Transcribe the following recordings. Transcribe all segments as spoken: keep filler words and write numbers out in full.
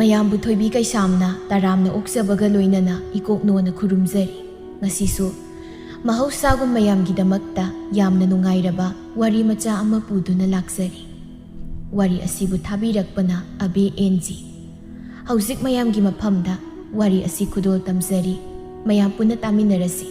ꯃꯌꯥꯝꯕꯨ ꯊꯣꯏꯕꯤ ꯀꯩꯁꯥꯝꯅ ꯇꯔꯥꯝꯅ ꯑꯣꯛꯆꯕꯒ ꯂꯣꯏꯅꯅ ꯏꯀꯣꯛꯅꯣꯅ ꯈꯨꯔꯨꯝꯖꯔꯤ꯫ ꯉꯁꯤꯁꯨ ꯃꯍꯧꯁꯥꯒꯨꯝ ꯃꯌꯥꯝꯒꯤꯗꯃꯛꯇ ꯌꯥꯝꯅ ꯅꯨꯡꯉꯥꯏꯔꯕ ꯋꯥꯔꯤ ꯃꯆꯥ ꯑꯃ ꯄꯨꯗꯨꯅ ꯂꯥꯛꯆꯔꯤ꯫ ꯋꯥꯔꯤ ꯑꯁꯤꯕꯨ ꯊꯥꯕꯤꯔꯛꯄꯅ ꯑꯕꯦ ꯑꯦꯟ ꯖꯤ꯫ ꯍꯧꯖꯤꯛ ꯃꯌꯥꯝꯒꯤ ꯃꯐꯝꯗ ꯋꯥꯔꯤ ꯑꯁꯤ ꯈꯨꯗꯣꯜ ꯇꯝꯖꯔꯤ꯫ ꯃꯌꯥꯝ ꯄꯨꯟꯅ ꯇꯥꯃꯤꯟꯅꯔꯁꯤ꯫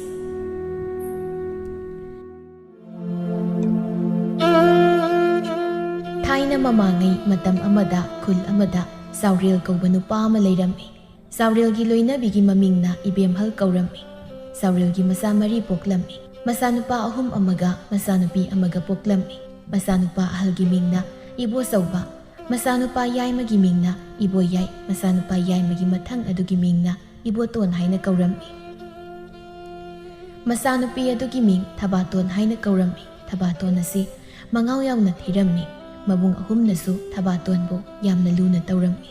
ꯊꯥꯏꯅ ꯃꯃꯥꯡꯉꯩ ꯃꯇꯝ ꯑꯃꯗ ꯈꯨꯜ ꯑꯃꯗ ꯆꯥꯎꯔꯦꯜ ꯀꯧꯕ ꯅꯨꯄꯥ ꯑꯃ ꯂꯩꯔꯝꯃꯤ꯫ ꯆꯥꯎꯔꯦꯜꯒꯤ ꯂꯣꯏꯅꯕꯤꯒꯤ ꯃꯃꯤꯡꯅ ꯏꯕꯦꯝꯍꯜ ꯀꯧꯔꯝꯃꯤ꯫ ꯆꯥꯎꯔꯦꯜꯒꯤ ꯃꯆꯥ ꯃꯔꯤ ꯄꯣꯛꯂꯝꯃꯤ꯫ ꯃꯆꯥꯅꯨꯄꯥ ꯑꯍꯨꯝ ꯑꯃꯒ ꯃꯆꯥꯅꯨꯄꯤ ꯑꯃꯒ ꯄꯣꯛꯂꯝꯃꯤ꯫ ꯃꯆꯥꯅꯨꯄꯥ ꯑꯍꯜꯒꯤ ꯃꯤꯡꯅ ꯏꯕꯣꯆꯧꯕ, ꯃꯆꯥꯅꯨꯄꯥ ꯌꯥꯏꯃꯒꯤ ꯃꯤꯡꯅ ꯏꯕꯣꯌꯥꯏ, ꯃꯆꯥꯅꯨꯄꯥ ꯌꯥꯏꯃꯒꯤ ꯃꯊꯪ ꯑꯗꯨꯒꯤ ꯃꯤꯡꯅ ꯏꯕꯣꯇꯣꯟ ꯍꯥꯏꯅ ꯀꯧꯔꯝꯃꯤ꯫ ꯃꯆꯥꯅꯨꯄꯤ ꯑꯗꯨꯒꯤ ꯃꯤꯡ ꯊꯕꯥꯇꯣꯟ ꯍꯥꯏꯅ ꯀꯧꯔꯝꯃꯤ꯫ ꯊꯕꯥꯇꯣꯟ ꯑꯁꯤ ꯃꯉꯥꯎ ꯌꯥꯝꯅ ꯊꯤꯔꯝꯃꯤ꯫ ꯃꯕꯨꯡ ꯑꯍꯨꯝꯅꯁꯨ ꯊꯕꯥꯇꯣꯟꯕꯨ ꯌꯥꯝꯅ ꯂꯨꯅ ꯇꯧꯔꯝꯃꯤ꯫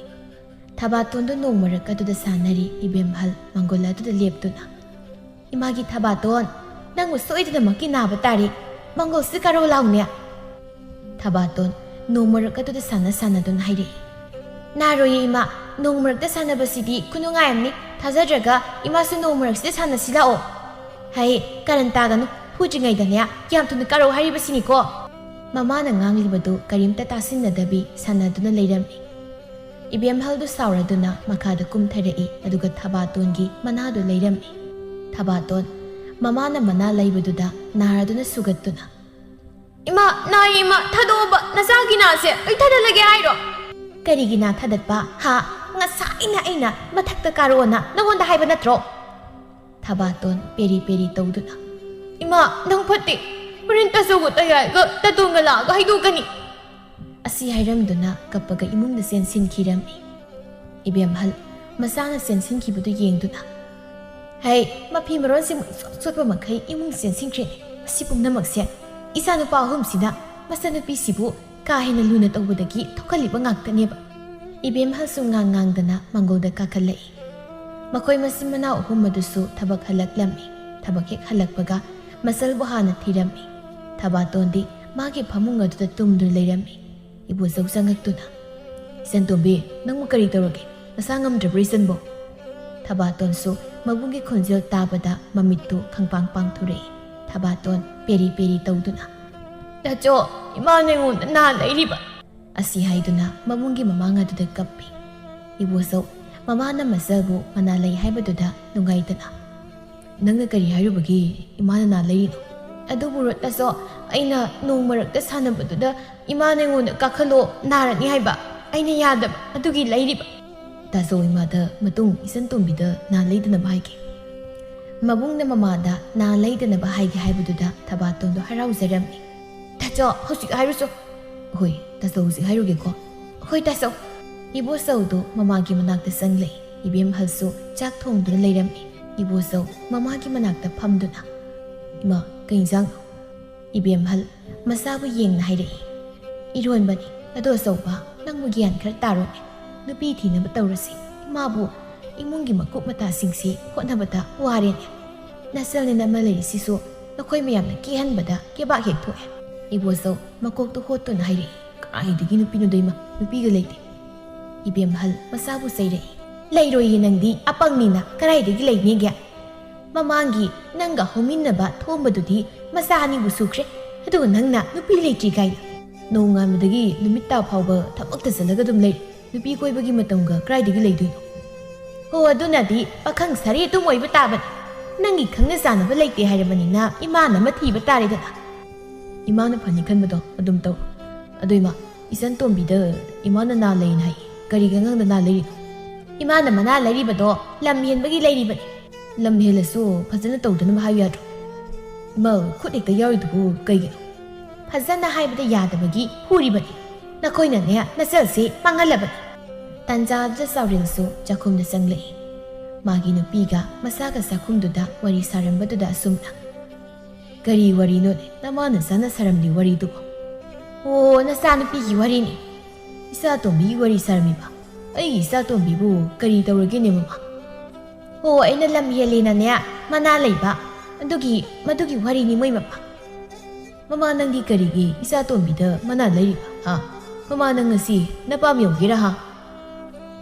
ꯊꯕꯥꯇꯣꯟꯗꯨ ꯅꯣꯡꯃꯔꯛ ꯑꯗꯨꯗ ꯁꯥꯟꯅꯔꯤ꯫ ꯏꯕꯦꯝꯍꯜ ꯃꯪꯒꯣꯜ ꯑꯗꯨꯗ ꯂꯦꯞꯇꯨꯅ, "ꯏꯃꯥꯒꯤ ꯊꯕꯥꯇꯣꯟ, ꯅꯪꯕꯨ ꯁꯣꯏꯗꯅꯃꯛꯀꯤ ꯅꯥꯕ ꯇꯥꯔꯦ꯫ ꯃꯪꯒꯣꯜꯁꯤ ꯀꯥꯔꯣ ꯂꯥꯎꯅꯦ꯫" ꯊꯕꯥꯇꯣꯟ ꯅꯣꯡꯃꯔꯛ ꯑꯗꯨꯗ ꯁꯥꯟꯅ ꯁꯥꯟꯅꯗꯨꯅ ꯍꯥꯏꯔꯛꯏ, "ꯅꯥꯔꯣꯏꯌꯦ ꯏꯃꯥ, ꯅꯣꯡꯃꯔꯛꯇ ꯁꯥꯟꯅꯕꯁꯤꯗꯤ ꯈꯨꯅꯨꯡꯉꯥꯏ ꯑꯃꯅꯤ꯫ ꯊꯥꯖꯗ꯭ꯔꯒ ꯏꯃꯥꯁꯨ ꯅꯣꯡꯃꯔꯛꯁꯤꯗ ꯁꯥꯟꯅꯁꯤ ꯂꯥꯛꯑꯣ꯫" "ꯍꯩ, ꯀꯔꯟ ꯇꯥꯒꯅꯨ, ꯐꯨꯗ꯭ꯔꯤꯉꯩꯗꯅꯦ ꯌꯥꯝ ꯊꯨꯅ ꯀꯥꯔꯛꯑꯣ ꯍꯥꯏꯔꯤꯕꯁꯤꯅꯤꯀꯣ꯫" ꯃꯃꯥꯅ ꯉꯥꯡꯂꯤꯕꯗꯨ ꯀꯔꯤꯝꯇ ꯇꯥꯁꯤꯟꯅꯗꯕꯤ ꯁꯥꯟꯅꯗꯨꯅ ꯂꯩꯔꯝꯃꯤ꯫ ꯏꯕꯦꯝꯍꯜꯗꯨ ꯁꯥꯎꯔꯗꯨꯅ ꯃꯈꯥꯗ ꯀꯨꯝꯊꯔꯛꯏ, ꯑꯗꯨꯒ ꯊꯕꯥꯇꯣꯟꯒꯤ ꯃꯅꯥꯗꯨ ꯂꯩꯔꯝꯃꯤ꯫ ꯊꯕꯥꯇꯣꯟ ꯃꯃꯥꯅ ꯃꯅꯥ ꯂꯩꯕꯗꯨꯗ ꯅꯥꯔꯗꯨꯅ ꯁꯨꯒꯠꯇꯨꯅ, "ꯏꯃꯥ, ꯅꯥꯏ ꯏꯃꯥ, ꯊꯥꯗꯣꯛꯑꯣꯕ, ꯅꯆꯥꯒꯤ ꯅꯥꯁꯦ ꯑꯩ ꯊꯥꯗꯠꯂꯒꯦ ꯍꯥꯏꯔꯣ?" "ꯀꯔꯤꯒꯤ ꯅꯥ ꯊꯥꯗꯠꯄ, ꯍꯥ? ꯉꯁꯥꯏꯅ ꯑꯩꯅ ꯃꯊꯛꯇ ꯀꯥꯔꯛꯑꯣꯅ ꯅꯉꯣꯟꯗ ꯍꯥꯏꯕ ꯅꯠꯇ꯭ꯔꯣ?" ꯊꯕꯥꯇꯣꯟ ꯄꯦꯔꯤ ꯄꯦꯔꯤ ꯇꯧꯗꯨꯅ, "ꯏꯃꯥ, ꯅꯪ ꯐꯠꯇꯦ꯫ ꯍꯣꯔꯦꯟ ꯇꯥꯆꯧꯒ ꯇꯌꯥꯏꯒ ꯇꯥꯇꯣꯟꯒ ꯂꯥꯛꯑꯒ ꯍꯥꯏꯗꯣꯛꯀꯅꯤ꯫" ꯑꯁꯤ ꯍꯥꯏꯔꯝꯗꯨꯅ ꯀꯞꯄꯒ ꯏꯃꯨꯡꯗ ꯆꯦꯟꯁꯤꯟꯈꯤꯔꯝꯃꯤ꯫ ꯏꯕꯦꯝꯍꯜ ꯃꯆꯥꯅ ꯆꯦꯟꯁꯤꯟꯈꯤꯕꯗꯨ ꯌꯦꯡꯗꯨꯅ, "ꯍꯩ, ꯃꯐꯤ ꯃꯔꯣꯟꯁꯤꯡ ꯏꯆꯣꯠ ꯆꯣꯠꯄ ꯃꯈꯩ ꯏꯃꯨꯡ ꯆꯦꯟꯁꯤꯟꯈ꯭ꯔꯦꯅꯦ꯫ ꯃꯁꯤ ꯄꯨꯝꯅꯃꯛꯁꯦ ꯏꯆꯥꯅꯨꯄꯥ ꯑꯍꯨꯝꯁꯤꯅ ꯃꯆꯥꯅꯨꯄꯤꯁꯤꯕꯨ ꯀꯥ ꯍꯦꯟꯅ ꯂꯨꯅ ꯇꯧꯕꯗꯒꯤ ꯊꯣꯛꯍꯜꯂꯤꯕ ꯉꯥꯛꯇꯅꯦꯕ꯫" ꯏꯕꯦꯝꯍꯜꯁꯨ ꯉꯥꯡ ꯉꯥꯡꯗꯅ ꯃꯪꯒꯣꯜꯗ ꯀꯥꯈꯠꯂꯛꯏ꯫ ꯃꯈꯣꯏ ꯃꯆꯤꯟ ꯃꯅꯥꯎ ꯑꯍꯨꯝ ꯑꯗꯨꯁꯨ ꯊꯕꯛ ꯍꯜꯂꯛꯂꯝꯃꯤ꯫ ꯊꯕꯛ ꯍꯦꯛ ꯍꯜꯂꯛꯄꯒ ꯃꯆꯜꯕꯨ ꯍꯥꯟꯅ ꯊꯤꯔꯝꯃꯤ꯫ ꯊꯕꯥꯇꯣꯟꯗꯤ ꯃꯥꯒꯤ ꯐꯃꯨꯡ ꯑꯗꯨꯗ ꯇꯨꯝꯗꯨꯅ ꯂꯩꯔꯝꯃꯤ꯫ ꯏꯕꯣꯆꯧ ꯆꯪꯉꯛꯇꯨꯅ, "ꯏꯆꯟꯇꯣꯝꯕꯤ, ꯅꯪꯕꯨ ꯀꯔꯤ ꯇꯧꯔꯒꯦ? ꯃꯁꯥ ꯉꯝꯗ꯭ꯔꯕ꯭ꯔꯣ ꯏꯆꯟꯕꯣ? ꯊꯕꯥꯇꯣꯟꯁꯨ ꯃꯕꯨꯡꯒꯤ ꯈꯣꯟꯖꯦꯜ ꯇꯥꯕꯗ ꯃꯃꯤꯠꯇꯨ ꯈꯪꯄꯥꯡ ꯄꯥꯡꯊꯣꯔꯛꯏ꯫ ꯊꯕꯥꯇꯣꯟ ꯄꯦꯔꯤ ꯄꯦꯔꯤ ꯇꯧꯗꯨꯅ, "ꯇꯥꯆꯧ, ꯏꯃꯥꯅ ꯑꯩꯉꯣꯟꯗ ꯅꯥ ꯂꯩꯔꯤꯕ" ꯑꯁꯤ ꯍꯥꯏꯗꯨꯅ ꯃꯕꯨꯡꯒꯤ ꯃꯃꯥꯡ ꯑꯗꯨꯗ ꯀꯞꯄꯤ꯫ ꯏꯕꯣꯆꯧ ꯃꯃꯥꯅ ꯃꯆꯜꯕꯨ ꯃꯅꯥ ꯂꯩ ꯍꯥꯏꯕꯗꯨꯗ ꯅꯨꯡꯉꯥꯏꯇꯅ, "ꯅꯪꯅ ꯀꯔꯤ ꯍꯥꯏꯔꯨꯕꯒꯤ ꯏꯃꯥꯅ ꯅꯥ ꯂꯩꯔꯤꯅꯣ?" "ꯑꯗꯨꯕꯨꯔꯣ ꯇꯥꯆꯧ, ꯑꯩꯅ ꯅꯣꯡ ꯃꯔꯛꯇ ꯁꯥꯟꯅꯕꯗꯨꯗ ꯏꯃꯥꯅ ꯑꯩꯉꯣꯟꯗ ꯀꯥꯈꯠꯂꯣ, ꯅꯥꯔꯅꯤ ꯍꯥꯏꯕ, ꯑꯩꯅ ꯌꯥꯗꯕ, ꯑꯗꯨꯒꯤ ꯂꯩꯔꯤꯕ" ꯇꯥꯆꯧ ꯏꯃꯥꯗ ꯃꯇꯨꯡ ꯏꯆꯟ ꯇꯣꯝꯕꯤꯗ ꯅꯥ ꯂꯩꯗꯅꯕ ꯍꯥꯏꯒꯦ꯫ ꯃꯕꯨꯡꯅ ꯃꯃꯥꯗ ꯅꯥ ꯂꯩꯗꯅꯕ ꯍꯥꯏꯒꯦ ꯍꯥꯏꯕꯗꯨꯗ ꯊꯕꯥꯇꯣꯟꯗꯣ ꯍꯔꯥꯎꯖꯔꯝꯃꯤ꯫ "ꯇꯥꯆꯧ, ꯍꯧꯖꯤꯛ ꯍꯥꯏꯔꯨꯆꯣ"꯫ "ꯍꯣꯏ ꯇꯥꯆꯧ, ꯍꯧꯖꯤꯛ ꯍꯥꯏꯔꯨꯒꯦꯀꯣ"꯫ "ꯍꯣꯏ ꯇꯥꯆꯧ"꯫ ꯏꯕꯣꯆꯧꯗꯣ ꯃꯃꯥꯒꯤ ꯃꯅꯥꯛꯇ ꯆꯪꯂꯛꯏ꯫ ꯏꯕꯦꯝꯍꯜꯁꯨ ꯆꯥꯛ ꯊꯣꯡꯗꯨꯅ ꯂꯩꯔꯝꯃꯤ꯫ ꯏꯕꯣꯆꯧ ꯃꯃꯥꯒꯤ ꯃꯅꯥꯛꯇ ꯐꯝꯗꯨꯅ, "ꯏꯃꯥ, ꯀꯩ ꯏꯟꯁꯥꯡꯅꯣ?" ꯏꯕꯦꯝꯍꯜ ꯃꯆꯥꯕꯨ ꯌꯦꯡꯅ ꯍꯥꯏꯔꯛꯏ꯫ "ꯏꯔꯣꯟꯕꯅꯤ꯫ ꯑꯗꯣ ꯑꯆꯧꯕ, ꯅꯪꯕꯨ ꯒ꯭ꯌꯥꯟ ꯈꯔ ꯇꯥꯔꯣꯅꯦ꯫ ꯅꯨꯄꯤ ꯊꯤꯅꯕ ꯇꯧꯔꯁꯤ꯫ ꯏꯃꯥꯕꯨ ꯏꯃꯨꯡꯒꯤ ꯃꯀꯨꯞ ꯃꯇꯥꯁꯤꯡꯁꯤ ꯍꯣꯠꯅꯕꯗ ꯋꯥꯔꯦꯅꯦ꯫ ꯅꯆꯜꯅꯦꯅ ꯑꯃ ꯂꯩꯔꯤꯁꯤꯁꯨ ꯅꯈꯣꯏ ꯃꯌꯥꯝꯅ ꯀꯤꯍꯟꯕꯗ ꯀꯦꯕꯥꯛ ꯍꯦꯛ ꯊꯣꯛꯑꯦ"꯫ ꯏꯕꯣꯆꯧ ꯃꯀꯣꯛꯇꯨ ꯍꯣꯠꯇꯨꯅ ꯍꯥꯏꯔꯛꯏ꯫ "ꯀꯗꯥꯏꯗꯒꯤ ꯅꯨꯄꯤꯅꯣꯗ ꯏꯃꯥ, ꯅꯨꯄꯤꯒ ꯂꯩꯇꯦ"꯫ ꯏꯕꯦꯝꯍꯜ ꯃꯆꯥꯕꯨ ꯆꯩꯔꯛꯏ꯫ "ꯂꯩꯔꯣꯏꯌꯦ ꯅꯪꯗꯤ, ꯑꯄꯪꯅꯤꯅ ꯀꯗꯥꯏꯗꯒꯤ ꯂꯩꯅꯦꯒꯦ? ꯃꯃꯥꯡꯒꯤ ꯅꯪꯒ ꯍꯧꯃꯤꯟꯅꯕ ꯊꯣꯝꯕꯗꯨꯗꯤ ꯃꯆꯥ ꯑꯅꯤꯕꯨ ꯁꯨꯈ꯭ꯔꯦ, ꯑꯗꯨꯒ ꯅꯪꯅ ꯅꯨꯄꯤ ꯂꯩꯇ꯭ꯔꯤ ꯀꯥꯏꯅ꯫ ꯅꯣꯡꯉꯥꯟꯕꯗꯒꯤ ꯅꯨꯃꯤꯠ ꯇꯥ ꯐꯥꯎꯕ ꯊꯕꯛꯇ ꯆꯠꯂꯒ ꯑꯗꯨꯝ ꯂꯩꯔꯦ꯫ ꯅꯨꯄꯤ ꯀꯣꯏꯕꯒꯤ ꯃꯇꯝꯒ ꯀꯗꯥꯏꯗꯒꯤ ꯂꯩꯗꯣꯏꯅꯣ?" "ꯍꯣ, ꯑꯗꯨꯅꯗꯤ ꯄꯥꯈꯪ ꯁꯥꯔꯤ ꯑꯗꯨꯝ ꯑꯣꯏꯕ ꯇꯥꯕꯅꯤ꯫ ꯅꯪꯒꯤ ꯈꯪꯅ ꯆꯥꯟꯅꯕ ꯂꯩꯇꯦ ꯍꯥꯏꯔꯕꯅꯤꯅ ꯏꯃꯥꯅ ꯑꯃ ꯊꯤꯕ ꯇꯥꯔꯦꯗꯅ"꯫ "ꯏꯃꯥꯅ ꯐꯅꯤ ꯈꯟꯕꯗꯣ ꯑꯗꯨꯝ ꯇꯧ꯫ ꯑꯗꯣ ꯏꯃꯥ, ꯏꯆꯟ ꯇꯣꯝꯕꯤꯗ ꯏꯃꯥꯅ ꯅꯥ ꯂꯩꯅ ꯍꯥꯏ꯫ ꯀꯔꯤꯒꯤ ꯑꯉꯥꯡꯗ ꯅꯥ ꯂꯩꯔꯤꯅꯣ?" "ꯏꯃꯥꯅ ꯃꯅꯥ ꯂꯩꯔꯤꯕꯗꯣ ꯂꯝ ꯍꯦꯟꯕꯒꯤ ꯂꯩꯔꯤꯕꯅꯤ"꯫ "ꯂꯝ ꯍꯦꯜꯂꯁꯨ ꯐꯖꯅ ꯇꯧꯗꯅꯕ ꯍꯥꯏꯌꯨ ꯌꯥꯗ꯭ꯔꯣ?" "ꯏꯃꯥ, ꯈꯨꯠ ꯍꯦꯛꯇ ꯌꯥꯎꯔꯤꯗꯨꯕꯨ ꯀꯩꯒꯤꯅꯣ?" "ꯐꯖꯅ ꯍꯥꯏꯕꯗ ꯌꯥꯗꯕꯒꯤ ꯐꯨꯔꯤꯕꯅꯤ꯫ ꯅꯈꯣꯏꯅꯅꯦ ꯅꯆꯜꯁꯦ ꯃꯥꯡꯍꯜꯂꯕꯅꯤ"꯫ ꯇꯥꯟꯖꯥꯗꯨꯗ ꯆꯥꯎꯔꯦꯜꯁꯨ ꯆꯥꯛꯈꯨꯝꯗ ꯆꯪꯂꯛꯏ꯫ ꯃꯥꯒꯤ ꯅꯨꯄꯤꯒ ꯃꯆꯥꯒ ꯆꯥꯛꯈꯨꯝꯗꯨꯗ ꯋꯥꯔꯤ ꯁꯥꯔꯝꯕꯗꯨꯗ ꯑꯁꯨꯝꯅ, "ꯀꯔꯤ ꯋꯥꯔꯤꯅꯣꯅꯦ ꯅꯃꯥ ꯅꯆꯥꯅ ꯁꯥꯔꯝꯂꯤ ꯋꯥꯔꯤꯗꯨꯕꯨ?" "ꯑꯣ, ꯅꯆꯥꯅꯨꯄꯤꯒꯤ ꯋꯥꯔꯤꯅꯤ꯫ ꯏꯆꯥ ꯇꯣꯝꯕꯤꯒꯤ ꯋꯥꯔꯤ ꯁꯥꯔꯝꯃꯤꯕ? ꯑꯩꯒꯤ ꯏꯆꯥ ꯇꯣꯝꯕꯤꯕꯨ ꯀꯔꯤ ꯇꯧꯔꯒꯦꯅꯦ ꯃꯃꯥ?" "ꯑꯣ, ꯑꯩꯅ ꯂꯝ ꯍꯦꯜꯂꯦꯅꯅꯦ ꯃꯅꯥ ꯂꯩꯕ, ꯑꯗꯨꯒꯤ, ꯃꯗꯨꯒꯤ ꯋꯥꯔꯤꯅꯤ ꯃꯣꯏ ꯃꯃꯥ"꯫ "ꯃꯃꯥ, ꯅꯪꯗꯤ ꯀꯔꯤꯒꯤ ꯏꯆꯥ ꯇꯣꯝꯕꯤꯗ ꯃꯅꯥ ꯂꯩꯔꯤꯕ, ꯍꯥ? ꯃꯃꯥ, ꯅꯪ ꯉꯁꯤ ꯅꯄꯥꯝ ꯌꯧꯒꯦꯔꯥ, ꯍꯥ?"